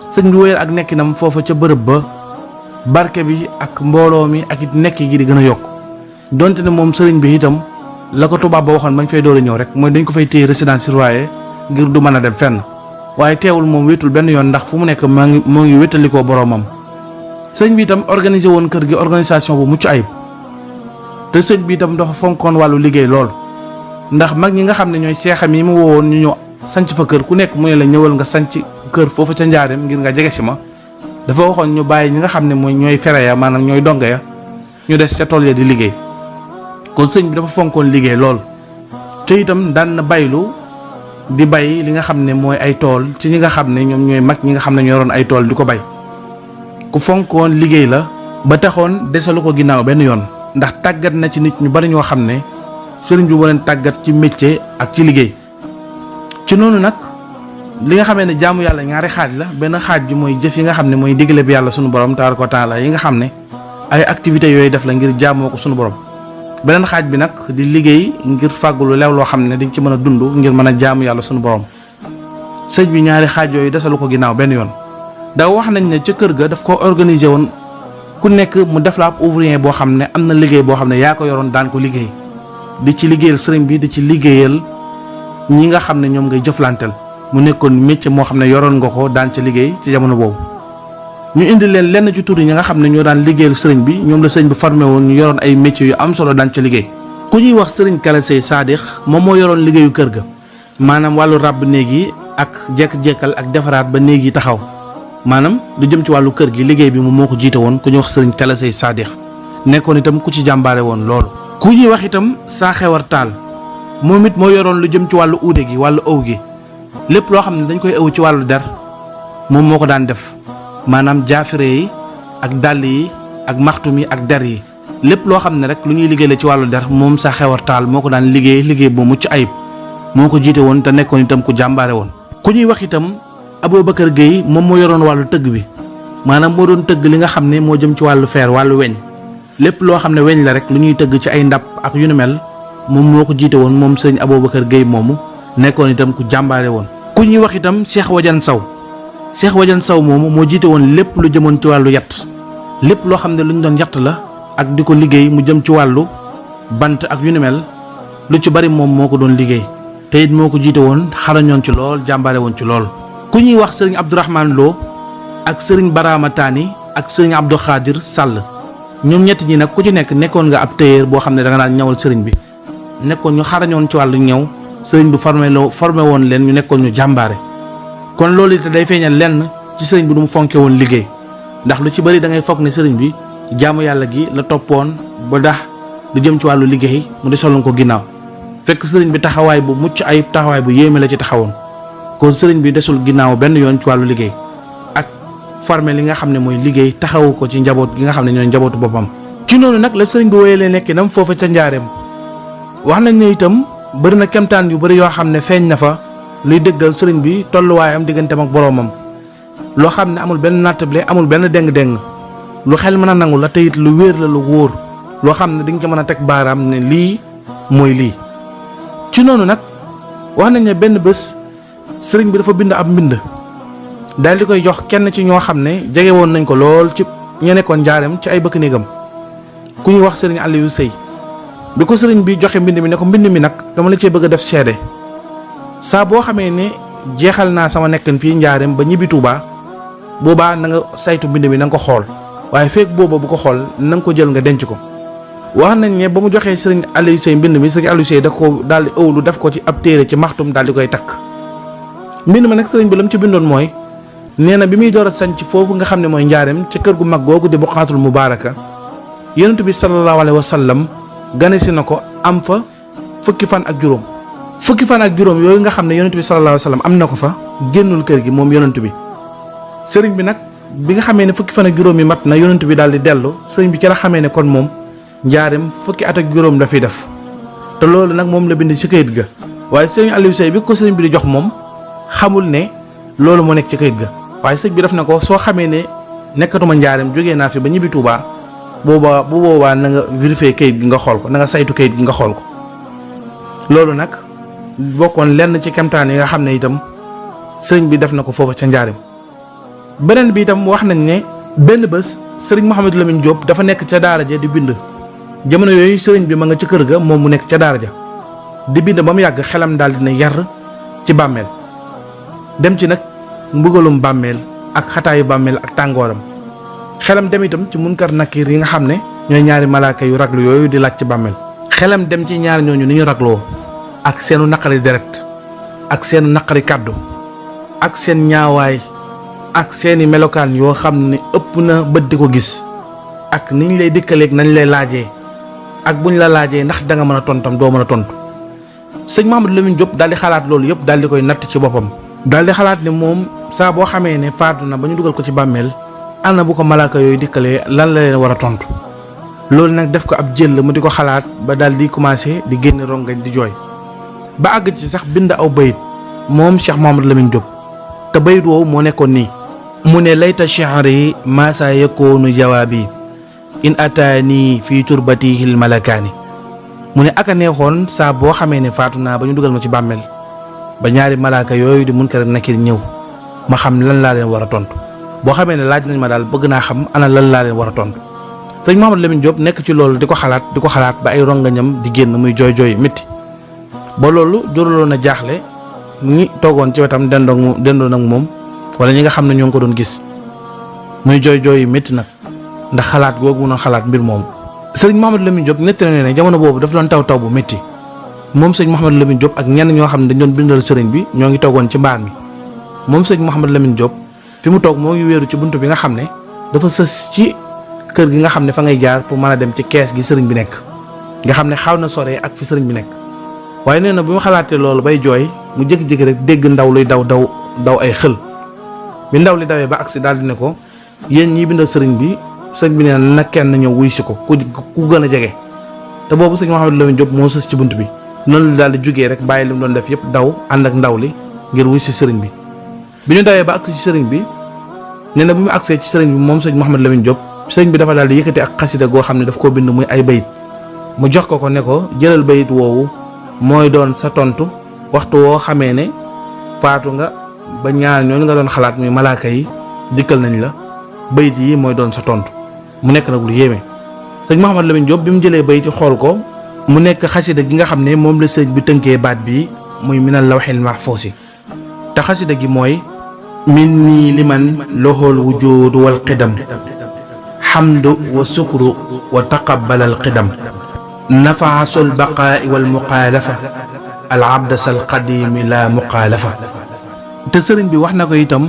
S1: sëriñ bi wéyal ak nekkinam foofa ca bërëb ba barke bi ak mbooloo mi ak it nekki gi di gën a yokk donte ne moom sëriñ bi itam la ko tubaab ba waxoon bañ fay door a ñëw rek mooy dañ ko fay téye résidence surveillée ngir du mën a dem fenn. waaye teewul moom wéetul benn yoon ndax fu mu nekk moo ngi wétalikoo boroomam. sëñ bi itam organisé woon kër gi organisation bu mucc ayib te sëñ bi itam dafa fonkoon wàllu liggéey lool ndax mag ñi nga xam ne ñooy seexam yi mu woowoon ñu ñëw sanc fa kër ku nekk mu ne la ñëwal nga sanc kër foofu ca njaareem ngir nga jege si ma dafa waxoon ñu bàyyi ñi nga xam ne mooy ñooy fere ya maanaam ñooy donge ya ñu des ca tool ya di liggéey kon sëñ bi dafa fonkoon liggéey lool te itam daan na baylu di bay li nga xam ne mooy ay tool ci ñi nga xam ne ñoom ñooy mag ñi nga xam ne ñoo yoroon ay tool di ko bay ku fonkoon liggéey la ba taxoon desalu ko ginnaaw benn yoon ndax tàggat na ci nit ñu bari ñoo xam ne sëriñ bi moo leen tàggat ci métier ak ci liggéey. ci noonu nag li nga xamee ne jaamu yàlla ñaari xaaj la benn xaaj bi mooy jëf yi nga xam ne mooy digle bi yàlla sunu borom tabaaraka wa taala yi nga xam ne ay activités yooyu def la ngir jaamoo ko sunu borom. beneen xaaj bi nag di liggéey ngir fàggu lu leew loo xam ne dañ ci mën a dund ngir mën a jaamu yàlla sunu borom sëñ bi ñaari xaaj yooyu desalu ko ginnaaw benn yoon. da wax nañ ne ca kër ga daf ko organiser woon ku nekk mu def la ab ouvrier boo xam ne am na liggéey boo xam ne yaa ko yoroon daan ko liggéey di ci liggéeyal sëriñ bi di ci liggéeyal ñi nga xam ne ñoom ngay jëflanteel mu nekkoon métier moo xam ne yoroon nga ko daan ca liggéey ci jamono boobu. ñu indi leen lenn ci tur yi ñi nga xam ne ñoo daan liggéeyal sëriñ bi ñoom la sëriñ bi formé woon ñu yoroon ay métiers yu am solo daan ca liggéey. ku ñuy wax sëriñ Kala Sey Saadix moom moo yoroon liggéeyu kër ga maanaam wàllu ràbb néeg yi ak jekk-jekkal ak defaraat ba néeg yi taxaw maanaam lu jëm ci wàllu kër gi liggéey bi moom moo ko jiite woon ku ñuy wax sëriñ Kala Sey Saadix nekkoon itam ku ci jàmbaare woon loolu. ku ñuy wax itam saa xewar taal moom it moo yoroon lu jëm ci wàllu uude gi wàllu ëw gi lépp loo xam ne dañ koy ëw ci wàllu der moom moo ko daan def maanaam jaafire yi ak dàll yi ak maxtum yi ak der yi lépp loo xam ne rek lu ñuy liggéey la ci wàllu der moom saa xewar taal moo ko daan liggéey boo mucc ayib moo ko jiite woon te nekkoon itam ku jàmbaare woon. ku ñuy wax itam Aboubacar Gueye moom moo yoroon wàllu tëgg bi maanaam moo doon tëgg li nga xam ne moo jëm ci wàllu feer wàllu weñ lépp loo xam ne weñ la rek lu ñuy tëgg ci ay ndab ak yu ni mel moom moo ko jiite woon moom sëñ Aboubacar Gueye moomu nekkoon itam ku jàmbaare woon. ku ñuy wax itam Cheikh Wadiane Sow Cheikh Wadiane Sow moomu moo jiite woon lépp lu jëmoon ci wàllu yatt lépp loo xam ne lu ñu doon yatt la ak di ko liggéey mu jëm ci wàllu bant ak yu ni mel lu ci bari moom moo ko doon liggéey te it moo ko jiite woon xarañoon ci lool jàmbaare woon ci lool. ku ñuy wax sëriñ Abdourahmane Lo ak sëriñ Barama Tani ak sëriñ Abdou Khadir Sall ñoom ñett ñi nag ku ci nekk nekkoon nga ab tailleur boo xam ne da nga daan ñawal sëriñ bi nekkoon ñu xarañoon ci wàllu ñëw sëriñ bi formé woon leen ñu nekkoon ñu jàmbaare. kon loolu it day feeñal lenn ci sëriñ bi du mu fonke woon liggéey ndax lu ci bëri da ngay foog ne sëriñ bi jaamu yàlla gi la toppoon ba dax lu jëm ci wàllu liggéey mu di soloon ko ginnaaw fekk sëriñ bi taxawaay bu mucc ayib taxawaay bu yéeme la ci taxawoon. kon sëriñ bi desul ginnaaw benn yoon ci wàllu liggéey ak formé li nga xam ne mooy liggéey taxawu ko ci njaboot gi nga xam ne ñooy njabootu boppam. ci noonu nag la sëriñ bi wéyalee nekkinam foofa ca njaareem wax nañ ne itam bëri na kemtaan yu bëri yoo xam ne feeñ na fa luy dëggal sëriñ bi tolluwaayam digganteem ak boroomam loo xam ne amul benn nattable amul benn déng-déng lu xel mën a nangu la te it lu wéer la lu wóor loo xam ne di nga ca mën a teg baaraam ne lii mooy lii. ci noonu nag wax nañ ne benn bés sëriñ bi dafa bind ab mbind daal di koy jox kenn ci ñoo xam ne jege woon nañ ko lool ci ña nekkoon njaareem ci ay bëkk néegam ku ñuy wax sëriñ Aliou Sey bi ko sëriñ bi joxe mbind mi ne ko mbind mi nag dama la cee bëgg a def seede saa boo xamee ne jeexal naa sama nekkin fii njaareem ba ñibbi Tuubaa boobaa na nga saytu mbind mi na nga ko xool waaye fekk booba bu ko xool na nga ko jël nga denc ko. wax nañ ne ba mu joxee sëriñ Aliou Sey mbind mi sëriñ Aliou Sey da ko daal di ëwlu def ko ci ab téere ci maxtum daal di koy takk. mbind ma nag sëriñ bi la mu ci bindoon mooy nee na bi muy door a sanc foofu nga xam ne mooy njaareem ca kër gu mag googu di Buqaatul Mubaaraka yonent bi sallallahu alayhi wa sallam gane si na ko am fa fukki fan ak juróom yooyu nga xam ne yonent bi sallallahu alayhi wa sallam am na ko fa génnul kër gi moom yonent bi. sëriñ bi nag bi nga xamee ne fukki fan ak juróom yi mat na yonent bi daal di dellu sëriñ bi ci la xamee ne kon moom njaareem fukki at ak juróom la fiy def te loolu nag moom la bind ci kayit ga waaye sëriñ Aliou Sey bi ko sëriñ bi di jox moom xamul ne loolu moo nekk ci kayit ga waaye sëriñ bi def na ko soo xamee ne nekkatuma njaareem jógee naa fi ba ñibbi Tuubaa bu boobaa na nga vérifier kayit gi nga xool ko na nga saytu kayit gi nga xool ko. loolu nag bokkoon lenn ci kemtaan yi nga xam ne itam sëriñ bi def na ko foofa ca njaareem. beneen bi itam wax nañ ne benn bés sëriñ Mouhamadou Lamine Diop dafa nekk ca daara ja di bind jamono yooyu sëriñ bi ma nga ca kër ga moom mu nekk ca daara ja di bind ba mu yàgg xelam daal dina yar ci bàmmeel dem ci nag mbugalum bàmmeel ak xataayu bàmmeel ak tàngooram xelam dem itam ci munkar nakir yi nga xam ne ñooy ñaari malaaka yu raglu yooyu di laaj ci bàmmeel xelam dem ci ñaar ñooñu ni ñu ragloo ak seenu naqari deret ak seenu naqari kàddu ak seen ñaawaay ak seeni melokaan yoo xam ne ëpp na bët di ko gis ak niñ lay dikkaleeg nañ lay laajee ak buñ la laajee ndax da nga mën a tontam doo mën a tontu sëñ Mouhamadou Lamine Diop daal di xalaat loolu yëpp daal di koy natt ci boppam daal di xalaat ne moom saa boo xamee ne faatu na ba ñu dugal ko ci bàmmeel ana bu ko malaaka yooyu dikkalee lan la leen war a tontu loolu nag def ko ab jël mu di ko xalaat ba daal di commencé di génn rongañ di jooy ba àgg ci sax bind aw bayit moom Cheikh Mouhamadou Lamine Diop te bayit woowu moo nekkoon nii mu ne layta shi'ri ma sa yakunu jawaabi in ataani fii turbatihil malakaani mu ne aka neexoon saa boo xamee ne faatu naa ba ñu dugal ma ci bàmmeel ba ñaari malaaka yooyu di Munkar ak Nakiir ñëw ma xam lan laa leen war a tontu boo xamee ne laaj nañ ma daal bëgg naa xam ana lan laa leen war a tontu sëñ Mouhamadou Lamine Diop nekk ci loolu di ko xalaat ba ay rongañam di génn muy jooy jooy métti ba loolu juraloon a jaaxle ñi toogoon ci wetam dendoon ak moom wala ñi nga xam ne ñoo ngi ko doon gis muy jooy jooy métti nag ndax xalaat googu mu doon xalaat mbir moomu. sëriñ Mouhamadou Lamine Diop nettali na ne jamono boobu dafa doon taw bu métti moom sëñ Mouhamadou Lamine Diop ak ñenn ñoo xam ne dañ doon bindal sëriñ bi ñoo ngi toogoon ci mbaar mi moom sëñ Mouhamadou Lamine Diop fi mu toog moo ngi wéeru ci buntu bi nga xam ne dafa sës ci kër gi nga xam ne fa ngay jaar pour mën a dem ci kees gi sëriñ bi nekk nga xam ne xaw na sore ak fi sëriñ bi nekk waaye nee na bi mu xalaatee loolu bay jooy mu jékki-jékki rek dégg ndaw luy daw ay xël bi ndaw li dawee ba agsi daal di ne ko yéen ñii bindal sëriñ bi nee na kenn ñëw wuy si ko ku gën a jege te boobu sëñ Mouhamadou Lamine Diop moo sës ci bunt bi noonu la daal di jógee rek bàyyi li mu doon def yëpp daw ànd ak ndaw li ngir wuy si sëriñ bi bi ñu dawee ba agsi ci sëriñ bi nee na bi mu agsee ci sëriñ bi moom sëñ Mouhamadou Lamine Diop sëriñ bi dafa daal di yëkkati ak xasida goo xam ne daf koo bind muy ay bayit mu jox ko ne ko jëlal bayit woowu mooy doon sa tontu waxtu woo xamee ne faatu nga ba ñaar ñooñu nga doon xalaat muy malaaka yi dikkal nañ la bayit yi mooy doon sa tontu mu nekk nag lu yéeme sëñ Mouhamadou Lamine Diop bi mu jëlee bayit yi xool ko mu nekk xasida gi nga xam ne moom la sëriñ bi tënkee baat bi muy minal lawhil mahfuus te xasida gi mooy minni liman lohol wujudu wal qidam hamdu wa sukru wa taqabbalal qidam nafaasul baqaa'i wal muqaalafa al abdasal qadimi la muqaalafa. te sëriñ bi wax na ko itam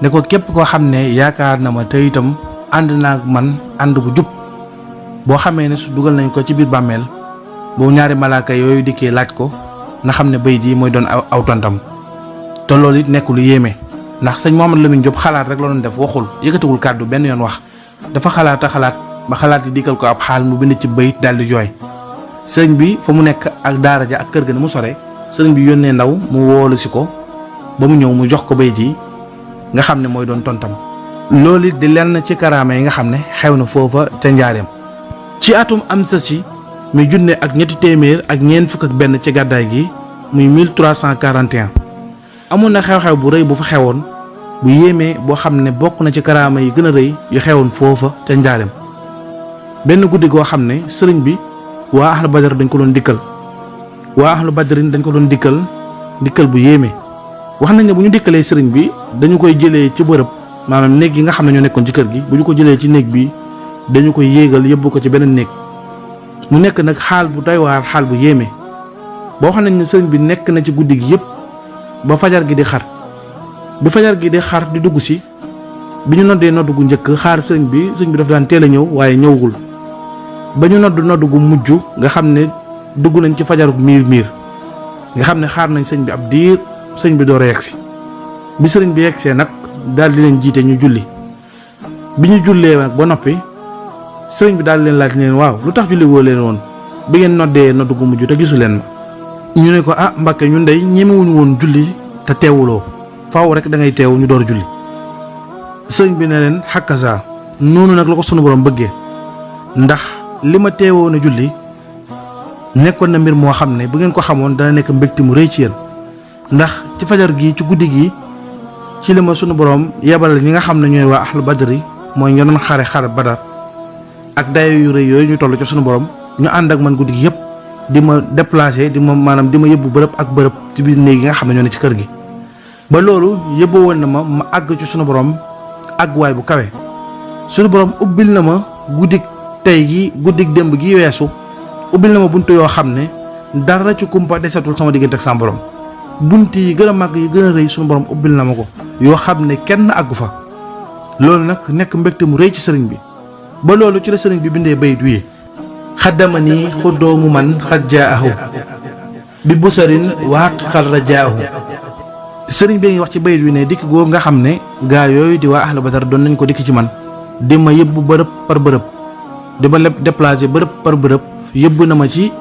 S1: ne ko képp koo xam ne yaakaar na ma te itam ànd naag man ànd bu jub boo xamee ne su dugal nañ ko ci biir bàmmeel boobu ñaari malaaka yooyu dikkee laaj ko na xam ne bayit yi mooy doon aw tontam. te loolu it nekk lu yéeme ndax sëñ Mouhamadou Lamine Diop xalaat rek la doon def, waxul yëkkatiwul kàddu benn yoon wax, dafa xalaat a xalaat ba xalaat yi dikkal ko ab xaal mu bind ci bayit daal di jooy. sëriñ bi fa mu nekk ak daara ja ak kër ga ne mu sore, sëriñ bi yónnee ndaw mu woolu si ko ba mu ñëw mu jox ko bayit yi nga xam ne mooy doon tontam. loolu it di lenn ci karaama yi nga xam ne xew na foofa ca njaareem. ci atum am sa si muy junne ak ñetti téeméer ak ñeent fukk ak benn ci gàddaay gi muy 1341 amoon na xew-xew bu rëy bu fa xewoon bu yéemee boo xam ne bokk na ci karaama yi gën a rëy yu xewoon foofa ca njaareem. benn guddi goo xam ne sëriñ bi waa ahlu badar dañ ko doon dikkal dikkal bu yéeme. wax nañ ne bu ñu dikkalee sëriñ bi dañu koy jëlee ci bërëb maanaam néeg yi nga xam ne ñoo nekkoon ci kër gi, bu ñu ko jëlee ci néeg bi dañu koy yéegal yóbbu ko ci beneen néeg. mu nekk nag xaal bu doy waar, xaal bu yéeme boo xam ne sëriñ bi nekk na ci guddi gi yëpp ba fajar gi di xar. bi fajar gi di xar di dugg si bi ñu noddee nodd gu njëkk xaar sëriñ bi daf daan teel a ñëw waaye ñëwagul. ba ñu nodd gu mujj nga xam ne dugg nañ ci fajaruk miir nga xam ne xaar nañ sëñ bi ab diir sëñ bi door a yegsi. bi sëriñ bi yegsee nag daal di leen jiite ñu julli. bi ñu jullee nag ba noppi sëriñ bi daal di leen laaj leen waaw lu tax julli woo leen woon bi ngeen noddee nodd gu mujj te gisu leen ma. ñu ne ko ah Mbàkke ñun dey ñemewuñu woon julli te teewuloo, faaw rek da ngay teew ñu door julli. sëriñ bi ne leen xakkasa noonu nag la ko sunu borom bëggee, ndax li ma teewoon a julli nekkoon na mbir moo xam ne bu ngeen ko xamoon dana nekk mbégte mu rëy ci yéen. ndax ci fajar gi ci guddi gi ci li ma sunu borom yebal ñi nga xam ne ñooy waa ahlu badri mooy ñoo doon xare badar ak dayo yu rëy yooyu ñu toll ci sunu borom ñu ànd ak man guddi gi yëpp di ma déplacé di ma yóbbu bërëb ak bërëb ci biir néeg yi nga xam ne ñoo ne ci kër gi. ba loolu yóbbu woon na ma àgg ci sunu borom àgguwaay bu kawe. sunu borom ubbil na ma guddik tey gi guddik démb gi weesu ubbil na ma buntu yoo xam ne dara ci kumpa desatul sama diggante ak sama borom. bunt yi gën a màgg yi gën a rëy sunu borom ubbil na ma ko yoo xam ne kenn àggu fa. loolu nag nekk mbégte mu rëy ci sëriñ bi. ba loolu ci la sëriñ bi bindee bayit wi xaddama nii xuddoomu man xat jaahu bi busarin waaqiqal rajaahu. sëriñ bi ngi wax ci bayit wi ne dikk googu nga xam ne gaa yooyu di waa ahlu badar doon nañ ko dikk ci man di ma yëbbu bërëb par bërëb di ma déplacé bërëb par bërëb yëbbu na ma ci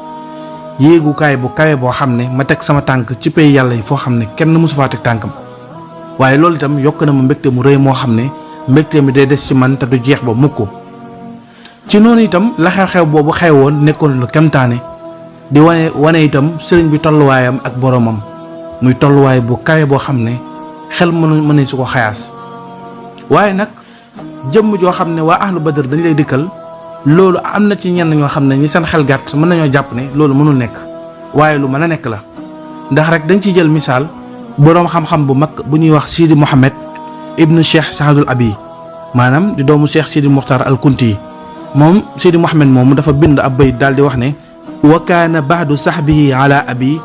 S1: yéegukaay bu kawe boo xam ne ma teg sama tànk ci pay yàlla yi foo xam ne kenn mësu faa teg tànkam. waaye loolu itam yokk na ma mbégte mu rëy moo xam ne mbégte mi day des ci man te du jeex ba mukk. ci noonu itam la xew-xew boobu xewoon nekkoon lu kemtaane di wane itam sëriñ bi tolluwaayam ak boromam muy tolluwaay bu kawe boo xam ne xel mën su ko xayaas. waaye nag jëmm joo xam ne waa ahlu badar dañ lay dikkal loolu am na ci ñenn ñoo xam ne ñi seen xel gàtt mën nañoo jàpp ne loolu mënul nekk, waaye lu mën a nekk la. ndax rek dañ ciy jël misaal boroom xam-xam bu mag bu ñuy wax Sidi Mohamed ibnu Cheikh Saadul Abi maanaam di doomu Cheikh Sidi Muxtar al Kunti yi. moom Sidi Mohamed moomu dafa bind ab bayit daal di wax ne wa kaana baadu sahbihi ala abi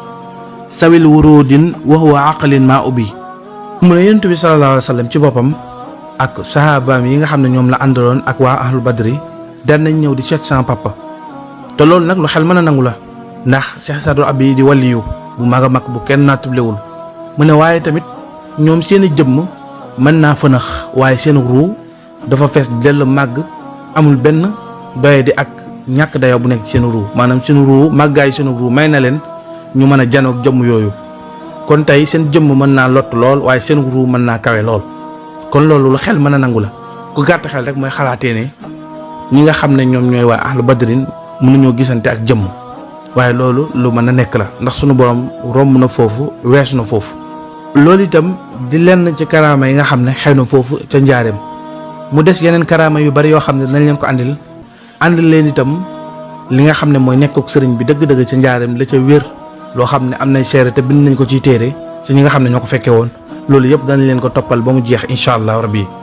S1: sawil wurudin wa huwa aqlin ma ubi. mu ne yonent bi sallallahu alayhi wa sallam ci boppam ak sahabaam yi nga xam ne ñoom la àndaloon ak waa ahlu badri daan nañ ñëw di seet sama papa. te loolu nag lu xel mën a nangu la ndax Cheikh Saadul Abi di waliyu bu mag a mag bu kenn naa tublewul. mu ne waaye tamit ñoom seen i jëmm mën naa fënax waaye seen ruu dafa fees dell màgg amul benn doye di ak ñàkk dayoo bu nekk ci seen ruu maanaam seen ruu màggaay seen ruu may na leen ñu mën a janoog jëmm yooyu. kon tey seen jëmm mën naa lott lool waaye seen ruu mën naa kawe lool. kon loolu lu xel mën a nangu la ku gàtt xel rek mooy xalaatee ne ñi nga xam ne ñoom ñooy waa ahlu badrin mënuñoo gisante ak jëmm. waaye loolu lu mën a nekk la ndax sunu borom romb na foofu weesu na foofu. loolu itam di lenn ci karaama yi nga xam ne xew na foofu ca njaareem. mu des yeneen karaama yu bari yoo xam ne dinañ leen ko àndil leen itam li nga xam ne mooy nekkuk sëriñ bi dëgg-dëgg ca njaareem la ca wér loo xam ne am nay seere te bind nañ ko ciy téere si ñi nga xam ne ñoo ko fekkee woon loolu yëpp danañ leen ko toppal ba mu jeex incha allah rabbi